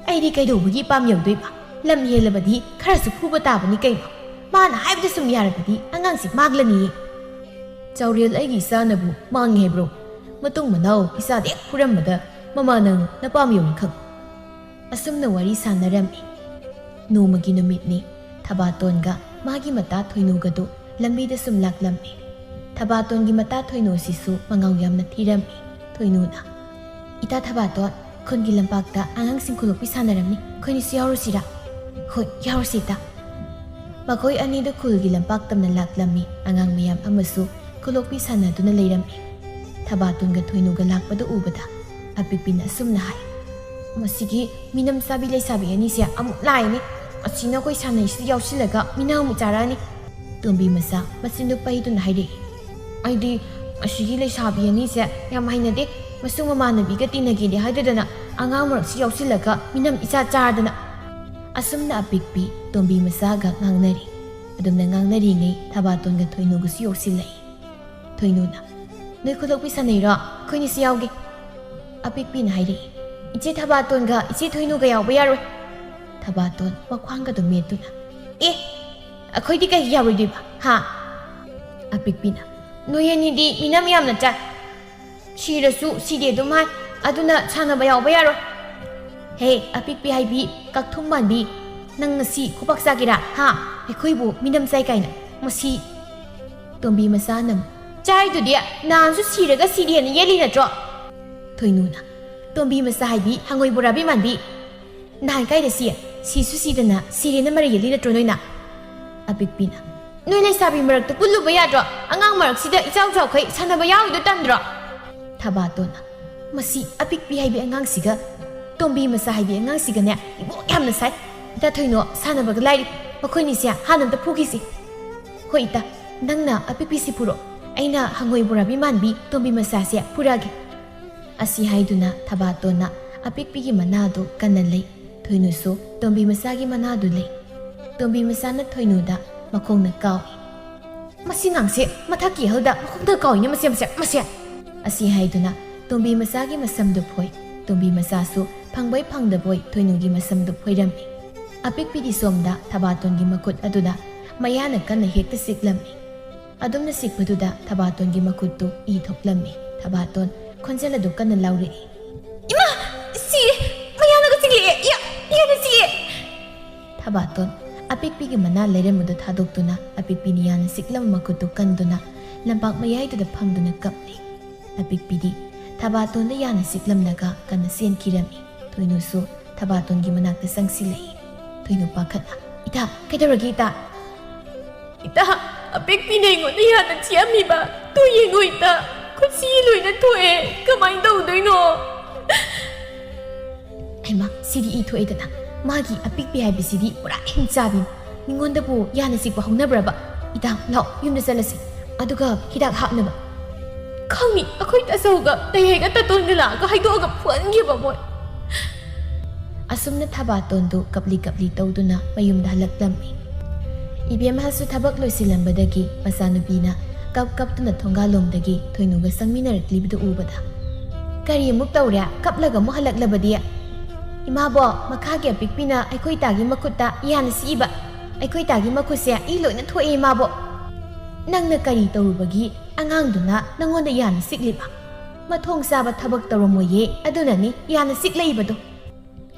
ꯑꯩꯗꯤ ꯀꯩꯗꯧꯕꯒꯤ ꯏꯄꯥꯝ ꯌꯧꯗꯣꯏꯕ? ꯂꯝ ꯍꯦꯜꯂꯕꯗꯤ ꯈꯔꯁꯨ ꯐꯨꯕ ꯇꯥꯕꯅꯤ ꯀꯩꯅꯣ꯫ ꯃꯥꯅ ꯍꯥꯏꯕꯗ ꯁꯨꯝ ꯌꯥꯔꯕꯗꯤ ꯑꯉꯥꯡꯁꯤ ꯃꯥꯡꯂꯅꯤꯌꯦ꯫ ꯆꯥꯎꯔꯦꯜ ꯑꯩꯒꯤ ꯏꯆꯥꯅꯕꯨ ꯃꯥꯡꯉꯦ ꯍꯥꯏꯕ꯭ꯔꯣ? ꯃꯇꯨꯡ ꯃꯅꯥꯎ ꯏꯆꯥꯗ ꯍꯦꯛ ꯐꯨꯔꯝꯕꯗ ꯃꯃꯥ ꯅꯪ ꯅꯄꯥꯝ ꯌꯧꯅꯤ ꯈꯪ꯫ ꯑꯁꯨꯝꯅ ꯋꯥꯔꯤ ꯁꯥꯟꯅꯔꯝꯃꯤ꯫ ꯅꯣꯡꯃꯒꯤ ꯅꯨꯃꯤꯠꯅꯤ꯫ ꯊꯕꯥꯇꯣꯟꯒ ꯃꯥꯒꯤ ꯃꯇꯥ ꯊꯣꯏꯅꯨꯒꯗꯨ ꯂꯝꯕꯤꯗ ꯁꯨꯝ ꯂꯥꯛꯂꯝꯃꯤ꯫ ꯊꯕꯥꯇꯣꯟꯒꯤ ꯃꯇꯥ ꯊꯣꯏꯅꯨꯁꯤꯁꯨ ꯃꯉꯥꯎ ꯌꯥꯝꯅ ꯊꯤꯔꯝꯃꯤ꯫ ꯊꯣꯏꯅꯨꯅ, "ꯏꯇꯥ ꯊꯕꯥꯇꯣꯟ, ꯈꯨꯟꯒꯤ ꯂꯝꯄꯥꯛꯇ ꯑꯉꯥꯡꯁꯤꯡ ꯈꯨꯂꯣꯛꯄꯤ ꯁꯥꯟꯅꯔꯝꯃꯤ꯫ ꯑꯩꯈꯣꯏꯅꯤꯁꯨ ꯌꯥꯎꯔꯨꯁꯤꯔꯥ?" "ꯍꯣꯏ, ꯌꯥꯎꯔꯨꯁꯤ ꯏꯇꯥ꯫" ꯃꯈꯣꯏ ꯑꯅꯤꯗꯨ ꯈꯨꯜꯒꯤ ꯂꯝꯄꯥꯛ ꯇꯝꯅ ꯂꯥꯛꯂꯝꯃꯤ꯫ ꯑꯉꯥꯡ ꯃꯌꯥꯝ ꯑꯃꯁꯨ ꯈꯨꯂꯣꯛꯄꯤ ꯁꯥꯟꯅꯗꯨꯅ ꯂꯩꯔꯝꯃꯤ꯫ ꯊꯕꯥꯇꯣꯟꯒ ꯊꯣꯏꯅꯨꯒ ꯂꯥꯛꯄꯗꯨ ꯎꯕꯗ ꯑꯄꯤꯛꯄꯤꯅ ꯑꯁꯨꯝꯅ ꯍꯥꯏ, "ꯃꯁꯤꯒꯤ ꯃꯤꯅꯝ ꯆꯥꯕꯤ ꯂꯩꯁꯥꯕꯤ ꯑꯅꯤꯁꯦ ꯑꯃꯨꯛ ꯂꯥꯛꯏꯅꯦ꯫ ꯑꯁꯤꯅ ꯑꯩꯈꯣꯏ ꯁꯥꯟꯅꯩꯁꯤꯗ ꯌꯥꯎꯁꯤꯜꯂꯒ ꯃꯤꯅꯝ ꯑꯃꯨꯛ ꯆꯥꯔꯛꯑꯅꯤ꯫" ꯇꯣꯝꯕꯤ ꯃꯆꯥ ꯃꯆꯤꯟꯗꯨ ꯄꯩꯗꯨꯅ ꯍꯥꯏꯔꯛꯏ, "ꯑꯩꯗꯤ ꯑꯁꯤꯒꯤ ꯂꯩꯁꯥꯕꯤ ꯑꯅꯤꯁꯦ ꯌꯥꯝ ꯍꯩꯅꯗꯦ꯫ ꯃꯁꯨꯡ ꯃꯃꯥꯟꯅꯕꯤꯒ ꯇꯤꯟꯅꯒꯦꯗꯤ ꯍꯥꯏꯗꯗꯅ ꯑꯉꯥꯡ ꯃꯔꯛꯁꯤ ꯌꯥꯎꯁꯤꯜꯂꯒ ꯃꯤꯅꯝ ꯏꯆꯥ ꯆꯥꯔꯗꯅ꯫" ꯑꯁꯨꯝꯅ ꯑꯄꯤꯛꯄꯤ ꯇꯣꯝꯕꯤ ꯃꯆꯥꯒ ꯉꯥꯡꯅꯔꯤ꯫ ꯑꯗꯨꯝꯅ ꯉꯥꯡꯅꯔꯤꯉꯩ ꯊꯕꯥꯇꯣꯟꯒ ꯊꯣꯏꯅꯨꯒꯁꯨ ꯌꯧꯁꯤꯜꯂꯛꯏ꯫ ꯊꯣꯏꯅꯨꯅ, "ꯅꯣꯏ ꯈꯨꯂꯣꯛꯄꯤ ꯁꯥꯟꯅꯩꯔꯣ? ꯑꯩꯈꯣꯏꯅꯤꯁꯨ ꯌꯥꯎꯒꯦ꯫" ꯑꯄꯤꯛꯄꯤꯅ ꯍꯥꯏꯔꯛꯏ, "ꯏꯆꯦ ꯊꯕꯥꯇꯣꯟꯒ ꯏꯆꯦ ꯊꯣꯏꯅꯨꯒ ꯌꯥꯎꯕ ꯌꯥꯔꯣꯏ꯫" ꯊꯕꯥꯇꯣꯟ ꯃꯈ꯭ꯋꯥꯡꯒꯗꯨ ꯃꯦꯠꯇꯨꯅ, "ꯑꯦ, ꯑꯩꯈꯣꯏꯗꯤ ꯀꯩꯒꯤ ꯌꯥꯔꯣꯏꯗꯣꯏꯕ? ꯍꯥ?" ꯑꯄꯤꯛꯄꯤꯅ, "ꯅꯣꯏ ꯑꯅꯤꯗꯤ ꯃꯤꯅꯝ ꯌꯥꯝꯅ ꯆꯥꯏ꯫ ꯁꯤꯔꯁꯨ ꯁꯤꯗꯦ ꯑꯗꯨꯝ ꯍꯥꯏ꯫ ꯑꯗꯨꯅ ꯁꯥꯟꯅꯕ ꯌꯥꯎꯕ ꯌꯥꯔꯣꯏ꯫" "ꯍꯦ, ꯑꯄꯤꯛꯄꯤ ꯍꯥꯏꯕꯤ, ꯀꯛꯊꯨꯝ ꯃꯥꯟꯕꯤ, ꯅꯪ ꯉꯁꯤ ꯈꯨꯄꯥꯛ ꯆꯥꯒꯦꯔꯥ? ꯍꯥ? ꯑꯩꯈꯣꯏꯕꯨ ꯃꯤꯅꯝ ꯆꯥꯏ ꯀꯥꯏꯅ꯫ ꯃꯁꯤ꯫" ꯇꯣꯝꯕꯤ ꯃꯆꯥꯅ, "ꯆꯥꯔꯤꯗꯨꯗꯤ ꯅꯍꯥꯟꯁꯨ ꯁꯤꯔꯒ ꯁꯤꯗꯦꯅ ꯌꯦꯠꯂꯤ ꯅꯠꯇ꯭ꯔꯣ?" ꯊꯣꯏꯅꯨꯅ, "ꯇꯣꯝꯕꯤ ꯃꯆꯥ ꯍꯥꯏꯕꯤ, ꯍꯪꯉꯣꯏ ꯕꯣꯔꯥꯕꯤ ꯃꯥꯟꯕꯤ꯫ ꯅꯍꯥꯟ ꯀꯥꯏꯗ ꯁꯤ? ꯁꯤꯁꯨ ꯁꯤꯗꯅ ꯁꯤꯔꯦꯅ ꯃꯔꯩ ꯌꯦꯠꯂꯤ ꯅꯠꯇ꯭ꯔꯣ ꯅꯣꯏꯅ?" ꯑꯄꯤꯛꯄꯤꯅ, "ꯅꯣꯏ ꯂꯩꯁꯥꯕꯤ ꯃꯔꯛꯇ ꯄꯨꯜꯂꯨꯕ ꯌꯥꯗ꯭ꯔꯣ? ꯑꯉꯥꯡ ꯃꯔꯛꯁꯤꯗ ꯏꯆꯥꯎ ꯆꯥꯎꯈꯩ ꯁꯥꯟꯅꯕ ꯌꯥꯎꯔꯤꯗꯣ ꯇꯟꯗ꯭ꯔꯣ?" ꯊꯕꯥꯇꯣꯟꯅ, "ꯃꯁꯤ ꯑꯄꯤꯛꯄꯤ ꯍꯥꯏꯕꯤ ꯑꯉꯥꯡꯁꯤꯒ ꯇꯣꯝꯕꯤ ꯃꯆꯥ ꯍꯥꯏꯕꯤ ꯑꯉꯥꯡꯁꯤꯒꯅꯦ ꯏꯕꯣꯛ ꯌꯥꯝꯅ ꯁꯥꯏ꯫ ꯏꯇꯥ ꯊꯣꯏꯅꯣ, ꯁꯥꯟꯅꯕꯒ ꯂꯥꯏꯔꯤ꯫ ꯃꯈꯣꯏꯅꯤꯁꯦ ꯍꯥꯟꯅ ꯑꯝꯇ ꯐꯨꯈꯤꯁꯤ꯫ ꯍꯣꯏ ꯏꯇꯥ, ꯅꯪꯅ ꯑꯄꯤꯛꯄꯤꯁꯤ ꯐꯨꯔꯣ꯫ ꯑꯩꯅ ꯍꯪꯉꯣꯏ ꯕꯣꯔꯥꯕꯤ ꯃꯥꯟꯕꯤ ꯇꯣꯝꯕꯤ ꯃꯆꯥꯁꯦ ꯐꯨꯔꯛꯑꯒꯦ꯫" ꯑꯁꯤ ꯍꯥꯏꯗꯨꯅ ꯊꯕꯥꯇꯣꯟꯅ ꯑꯄꯤꯛꯄꯤꯒꯤ ꯃꯅꯥꯗꯨ ꯀꯟꯅ ꯂꯩ꯫ ꯊꯣꯏꯅꯨꯁꯨ ꯇꯣꯝꯕꯤ ꯃꯆꯥꯒꯤ ꯃꯅꯥꯗꯨ ꯂꯩ꯫ ꯇꯣꯝꯕꯤ ꯃꯆꯥꯅ ꯊꯣꯏꯅꯨꯗ ꯃꯈꯣꯡꯅ ꯀꯥꯎꯏ꯫ "ꯃꯁꯤ ꯑꯉꯥꯡꯁꯦ ꯃꯊꯛꯀꯤ ꯑꯍꯜꯗ ꯃꯈꯣꯡꯗ ꯀꯥꯎꯏꯅꯦ ꯃꯁꯦ, ꯃꯁꯦ, ꯃꯁꯦ!" ꯑꯁꯤ ꯍꯥꯏꯗꯨꯅ ꯇꯣꯝꯕꯤ ꯃꯆꯥꯒꯤ ꯃꯁꯝꯗꯨ ꯐꯣꯏ꯫ ꯇꯣꯝꯕꯤ ꯃꯆꯥꯁꯨ ꯐꯪꯕꯣꯏ ꯐꯪꯗꯕꯣꯏ ꯊꯣꯏꯅꯨꯒꯤ ꯃꯁꯝꯗꯨ ꯐꯣꯏꯔꯝꯃꯤ꯫ ꯑꯄꯤꯛꯄꯤꯗꯤ ꯁꯣꯝꯗ ꯊꯕꯥꯇꯣꯟꯒꯤ ꯃꯈꯨꯠ ꯑꯗꯨꯗ ꯃꯌꯥꯅ ꯀꯟꯅ ꯍꯦꯛꯇ ꯆꯤꯛꯂꯝꯃꯤ꯫ ꯑꯗꯨꯝꯅ ꯆꯤꯛꯄꯗꯨꯗ ꯊꯕꯥꯇꯣꯟꯒꯤ ꯃꯈꯨꯠꯇꯨ ꯏ ꯊꯣꯛꯂꯝꯃꯤ꯫ ꯊꯕꯥꯇꯣꯟ ꯈꯣꯟꯖꯦꯜ ꯑꯗꯨ ꯀꯟꯅ ꯂꯥꯎꯔꯛꯏ꯫ "ꯏꯃꯥ! ꯁꯤꯔꯦ! ꯃꯌꯥꯅꯒ ꯆꯤꯛꯂꯛꯑꯦ! ꯏꯌꯥ! ꯏꯌꯥꯅ ꯆꯤꯛꯑꯦ!" ꯊꯕꯥꯇꯣꯟ ꯑꯄꯤꯛꯄꯤꯒꯤ ꯃꯅꯥ ꯂꯩꯔꯝꯕꯗꯨ ꯊꯥꯗꯣꯛꯇꯨꯅ ꯑꯄꯤꯛꯄꯤꯅ ꯌꯥꯅ ꯆꯤꯛꯂꯝꯕ ꯃꯈꯨꯠꯇꯨ ꯀꯟꯗꯨꯅ ꯂꯝꯄꯥꯛ ꯃꯌꯥꯏꯗꯨꯗ ꯐꯝꯗꯨꯅ ꯀꯞꯂꯤ꯫ ꯑꯄꯤꯛꯄꯤꯗꯤ ꯊꯕꯥꯇꯣꯟꯗ ꯌꯥꯅ ꯆꯤꯛꯂꯝꯂꯒ ꯀꯟꯅ ꯆꯦꯟꯈꯤꯔꯝꯃꯤ꯫ ꯊꯣꯏꯅꯨꯁꯨ ꯊꯕꯥꯇꯣꯟꯒꯤ ꯃꯅꯥꯛꯇ ꯆꯪꯁꯤꯜꯂꯛꯏ꯫ ꯊꯣꯏꯅꯨ ꯄꯥꯈꯠꯅ, "ꯏꯇꯥ, ꯀꯩꯗꯧꯔꯒꯦ ꯏꯇꯥ?" "ꯏꯇꯥ, ꯑꯄꯤꯛꯄꯤꯅ ꯑꯩꯉꯣꯟꯗ ꯌꯥꯅ ꯆꯤꯛꯑꯝꯃꯤꯕ꯫ ꯇꯨ ꯌꯦꯡꯉꯣ ꯏꯇꯥ, ꯈꯨꯠꯁꯤ ꯂꯣꯏꯅ ꯊꯣꯛꯑꯦ꯫ ꯀꯃꯥꯏꯅ ꯇꯧꯗꯣꯏꯅꯣ?" "ꯍꯩꯃꯥ, ꯁꯤꯗꯤ ꯏ ꯊꯣꯛꯑꯦꯗꯅ꯫ ꯃꯥꯒꯤ ꯑꯄꯤꯛꯄꯤ ꯍꯥꯏꯕꯁꯤꯗꯤ ꯄꯨꯔꯥ ꯍꯤꯡꯆꯥꯕꯤꯅꯤ꯫ ꯃꯤꯉꯣꯟꯗꯕꯨ ꯌꯥꯅ ꯆꯤꯛꯄ ꯍꯧꯅꯕ꯭ꯔꯕ? ꯏꯇꯥ, ꯂꯥꯛꯑꯣ, ꯌꯨꯝꯗ ꯆꯠꯂꯁꯤ꯫ ꯑꯗꯨꯒ ꯍꯤꯗꯥꯛ ꯍꯥꯞꯅꯕ꯫" "ꯈꯪꯅꯤ, ꯑꯩꯈꯣꯏ ꯇꯥꯆꯧꯒ ꯇꯌꯥꯏꯒ ꯇꯥꯇꯣꯟꯒ ꯂꯥꯛꯑꯒ ꯍꯥꯏꯗꯣꯛꯑꯒ ꯐꯨꯍꯟꯈꯤꯕ ꯃꯣꯏ꯫" ꯑꯁꯨꯝꯅ ꯊꯕꯥꯇꯣꯟꯗꯨ ꯀꯞꯂꯤ ꯀꯞꯂꯤ ꯇꯧꯗꯨꯅ ꯃꯌꯨꯝꯗ ꯍꯜꯂꯛꯂꯝꯃꯤ꯫ ꯏꯕꯦꯝꯍꯜꯁꯨ ꯊꯕꯛ ꯂꯣꯏꯁꯤꯜꯂꯝꯕꯗꯒꯤ ꯃꯆꯥꯅꯨꯄꯤꯅ ꯀꯞ ꯀꯞꯇꯨꯅ ꯊꯣꯡꯒꯥꯜꯂꯣꯝꯗꯒꯤ ꯊꯣꯏꯅꯨꯒ ꯆꯪꯃꯤꯟꯅꯔꯛꯂꯤꯕꯗꯨ ꯎꯕꯗ, "ꯀꯔꯤ ꯑꯃꯨꯛ ꯇꯧꯔꯦ? ꯀꯞꯂꯒ ꯑꯃꯨꯛ ꯍꯜꯂꯛꯂꯕꯗꯤ?" "ꯏꯃꯥꯕꯣ, ꯃꯈꯥꯒꯤ ꯑꯄꯤꯛꯄꯤꯅ ꯑꯩꯈꯣꯏ ꯇꯥꯒꯤ ꯃꯈꯨꯠꯇ ꯌꯥꯅ ꯆꯤꯛꯏꯕ꯫ ꯑꯩꯈꯣꯏ ꯇꯥꯒꯤ ꯃꯈꯨꯠꯁꯦ ꯏ ꯂꯣꯏꯅ ꯊꯣꯛꯑꯦ ꯏꯃꯥꯕꯣ꯫" "ꯅꯪꯅ ꯀꯔꯤ ꯇꯧꯔꯨꯕꯒꯤ ꯑꯉꯥꯡꯗꯨꯅ ꯅꯪꯉꯣꯟꯗ ꯌꯥꯅ ꯆꯤꯛꯂꯤꯕ? ꯃꯊꯣꯡ ꯆꯥꯕ ꯊꯕꯛ ꯇꯧꯔꯝꯃꯣꯏꯌꯦ, ꯑꯗꯨꯅꯅꯤ ꯌꯥꯅ ꯆꯤꯛꯂꯛꯏꯕꯗꯣ꯫"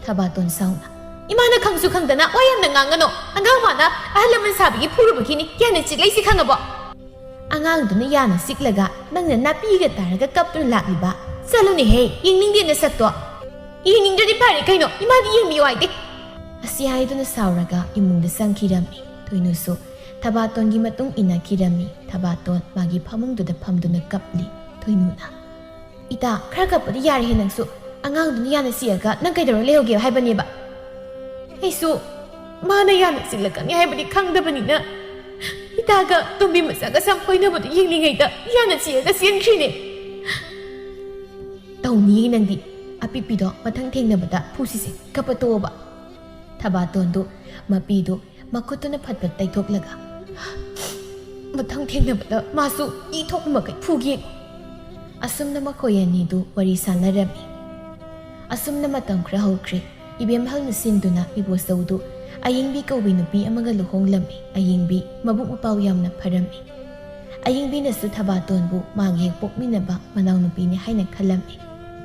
ꯊꯕꯥꯇꯣꯟ ꯁꯥꯎꯅ, "ꯏꯃꯥꯅ ꯈꯪꯁꯨ ꯈꯪꯗꯅ ꯋꯥ ꯌꯥꯝꯅ ꯉꯥꯡꯒꯅꯣ꯫ ꯑꯉꯥꯡ ꯃꯥꯅ ꯑꯍꯜ ꯂꯃꯟ ꯁꯥꯕꯒꯤ ꯐꯨꯔꯨꯕꯒꯤꯅꯤ ꯌꯥꯅ ꯆꯤꯛꯂꯛꯏꯁꯤ, ꯈꯪꯉꯕꯣ? ꯑꯉꯥꯡꯗꯨꯅ ꯌꯥꯅ ꯆꯤꯛꯂꯒ ꯅꯪꯅ ꯅꯥꯄꯤꯒ ꯇꯥꯔꯒ ꯀꯞꯇꯨꯅ ꯂꯥꯛꯂꯤꯕ? ꯆꯠꯂꯨꯅꯦꯍꯦ, ꯌꯦꯡꯅꯤꯡꯗꯦ ꯅꯁꯛꯇꯣ꯫" "ꯌꯦꯡꯅꯤꯡꯗ꯭ꯔꯗꯤ ꯐꯔꯦ ꯀꯩꯅꯣ, ꯏꯃꯥꯗꯤ ꯌꯦꯡꯕꯤꯌꯨ ꯍꯥꯏꯗꯦ꯫" ꯑꯁꯤ ꯍꯥꯏꯗꯨꯅ ꯁꯥꯎꯔꯒ ꯏꯃꯨꯡꯗ ꯆꯪꯈꯤꯔꯝꯃꯤ꯫ ꯊꯣꯏꯅꯨꯁꯨ ꯊꯕꯥꯇꯣꯟꯒꯤ ꯃꯇꯨꯡ ꯏꯟꯅꯈꯤꯔꯝꯃꯤ꯫ ꯊꯕꯥꯇꯣꯟ ꯃꯥꯒꯤ ꯐꯃꯨꯡꯗꯨꯗ ꯐꯝꯗꯨꯅ ꯀꯞꯂꯤ꯫ ꯊꯣꯏꯅꯨꯅ, "ꯏꯇꯥ, ꯈꯔ ꯀꯞꯄꯗꯤ ꯌꯥꯔꯦꯍꯦ ꯅꯪꯁꯨ꯫ ꯑꯉꯥꯡꯗꯨꯅ ꯌꯥꯅ ꯆꯤꯛꯑꯒ ꯅꯪ ꯀꯩꯗꯧꯔ ꯂꯩꯍꯧꯒꯦ ꯍꯥꯏꯕꯅꯦꯕ? ꯑꯩꯁꯨ ꯃꯥꯅ ꯌꯥꯅ ꯆꯤꯛꯂꯛꯀꯅꯤ ꯍꯥꯏꯕꯗꯤ ꯈꯪꯗꯕꯅꯤꯅ ꯏꯇꯥꯒ ꯇꯣꯝꯕꯤ ꯃꯆꯥꯒ ꯁꯝ ꯐꯣꯏꯅꯕꯗꯨ ꯌꯦꯡꯂꯤꯉꯩꯗ ꯌꯥꯅ ꯆꯤꯛꯑꯒ ꯆꯦꯟꯈ꯭ꯔꯤꯅꯦ꯫" "ꯇꯧꯅꯤꯌꯦ ꯅꯪꯗꯤ꯫ ꯑꯄꯤꯛꯄꯤꯗꯣ ꯃꯊꯪ ꯊꯦꯡꯅꯕꯗ ꯐꯨꯁꯤꯁꯦ, ꯀꯞꯄ ꯇꯣꯛꯑꯣꯕ꯫" ꯊꯕꯥꯇꯣꯟꯗꯨ ꯃꯄꯤꯗꯨ ꯃꯈꯨꯠꯇꯨꯅ ꯐꯠ ꯐꯠ ꯇꯩꯊꯣꯛꯂꯒ, "ꯃꯊꯪ ꯊꯦꯡꯅꯕꯗ ꯃꯥꯁꯨ ꯏ ꯊꯣꯛꯄ ꯃꯈꯩ ꯐꯨꯒꯦ꯫" ꯑꯁꯨꯝꯅ ꯃꯈꯣꯏ ꯑꯅꯤꯗꯨ ꯋꯥꯔꯤ ꯁꯥꯟꯅꯔꯝꯃꯤ꯫ ꯑꯁꯨꯝꯅ ꯃꯇꯝ ꯈꯔ ꯍꯧꯈ꯭ꯔꯦ꯫ ꯏꯕꯦꯝꯍꯜꯅ ꯁꯤꯟꯗꯨꯅ ꯏꯕꯣꯆꯧꯗꯨ ꯑꯌꯤꯡꯕꯤ ꯀꯧꯕꯤ ꯅꯨꯄꯤ ꯑꯃꯒ ꯂꯨꯍꯣꯡꯂꯝꯃꯤ꯫ ꯑꯌꯤꯡꯕꯤ ꯃꯕꯨꯛ ꯃꯄꯥꯎ ꯌꯥꯝꯅ ꯐꯔꯝꯃꯤ꯫ ꯑꯌꯤꯡꯕꯤꯅꯁꯨ ꯊꯕꯥꯇꯣꯟꯕꯨ ꯃꯥꯒꯤ ꯍꯦꯛ ꯄꯣꯛꯃꯤꯟꯅꯕ ꯃꯅꯥꯎꯅꯨꯄꯤꯅꯤ ꯍꯥꯏꯅ ꯈꯜꯂꯝꯃꯤ꯫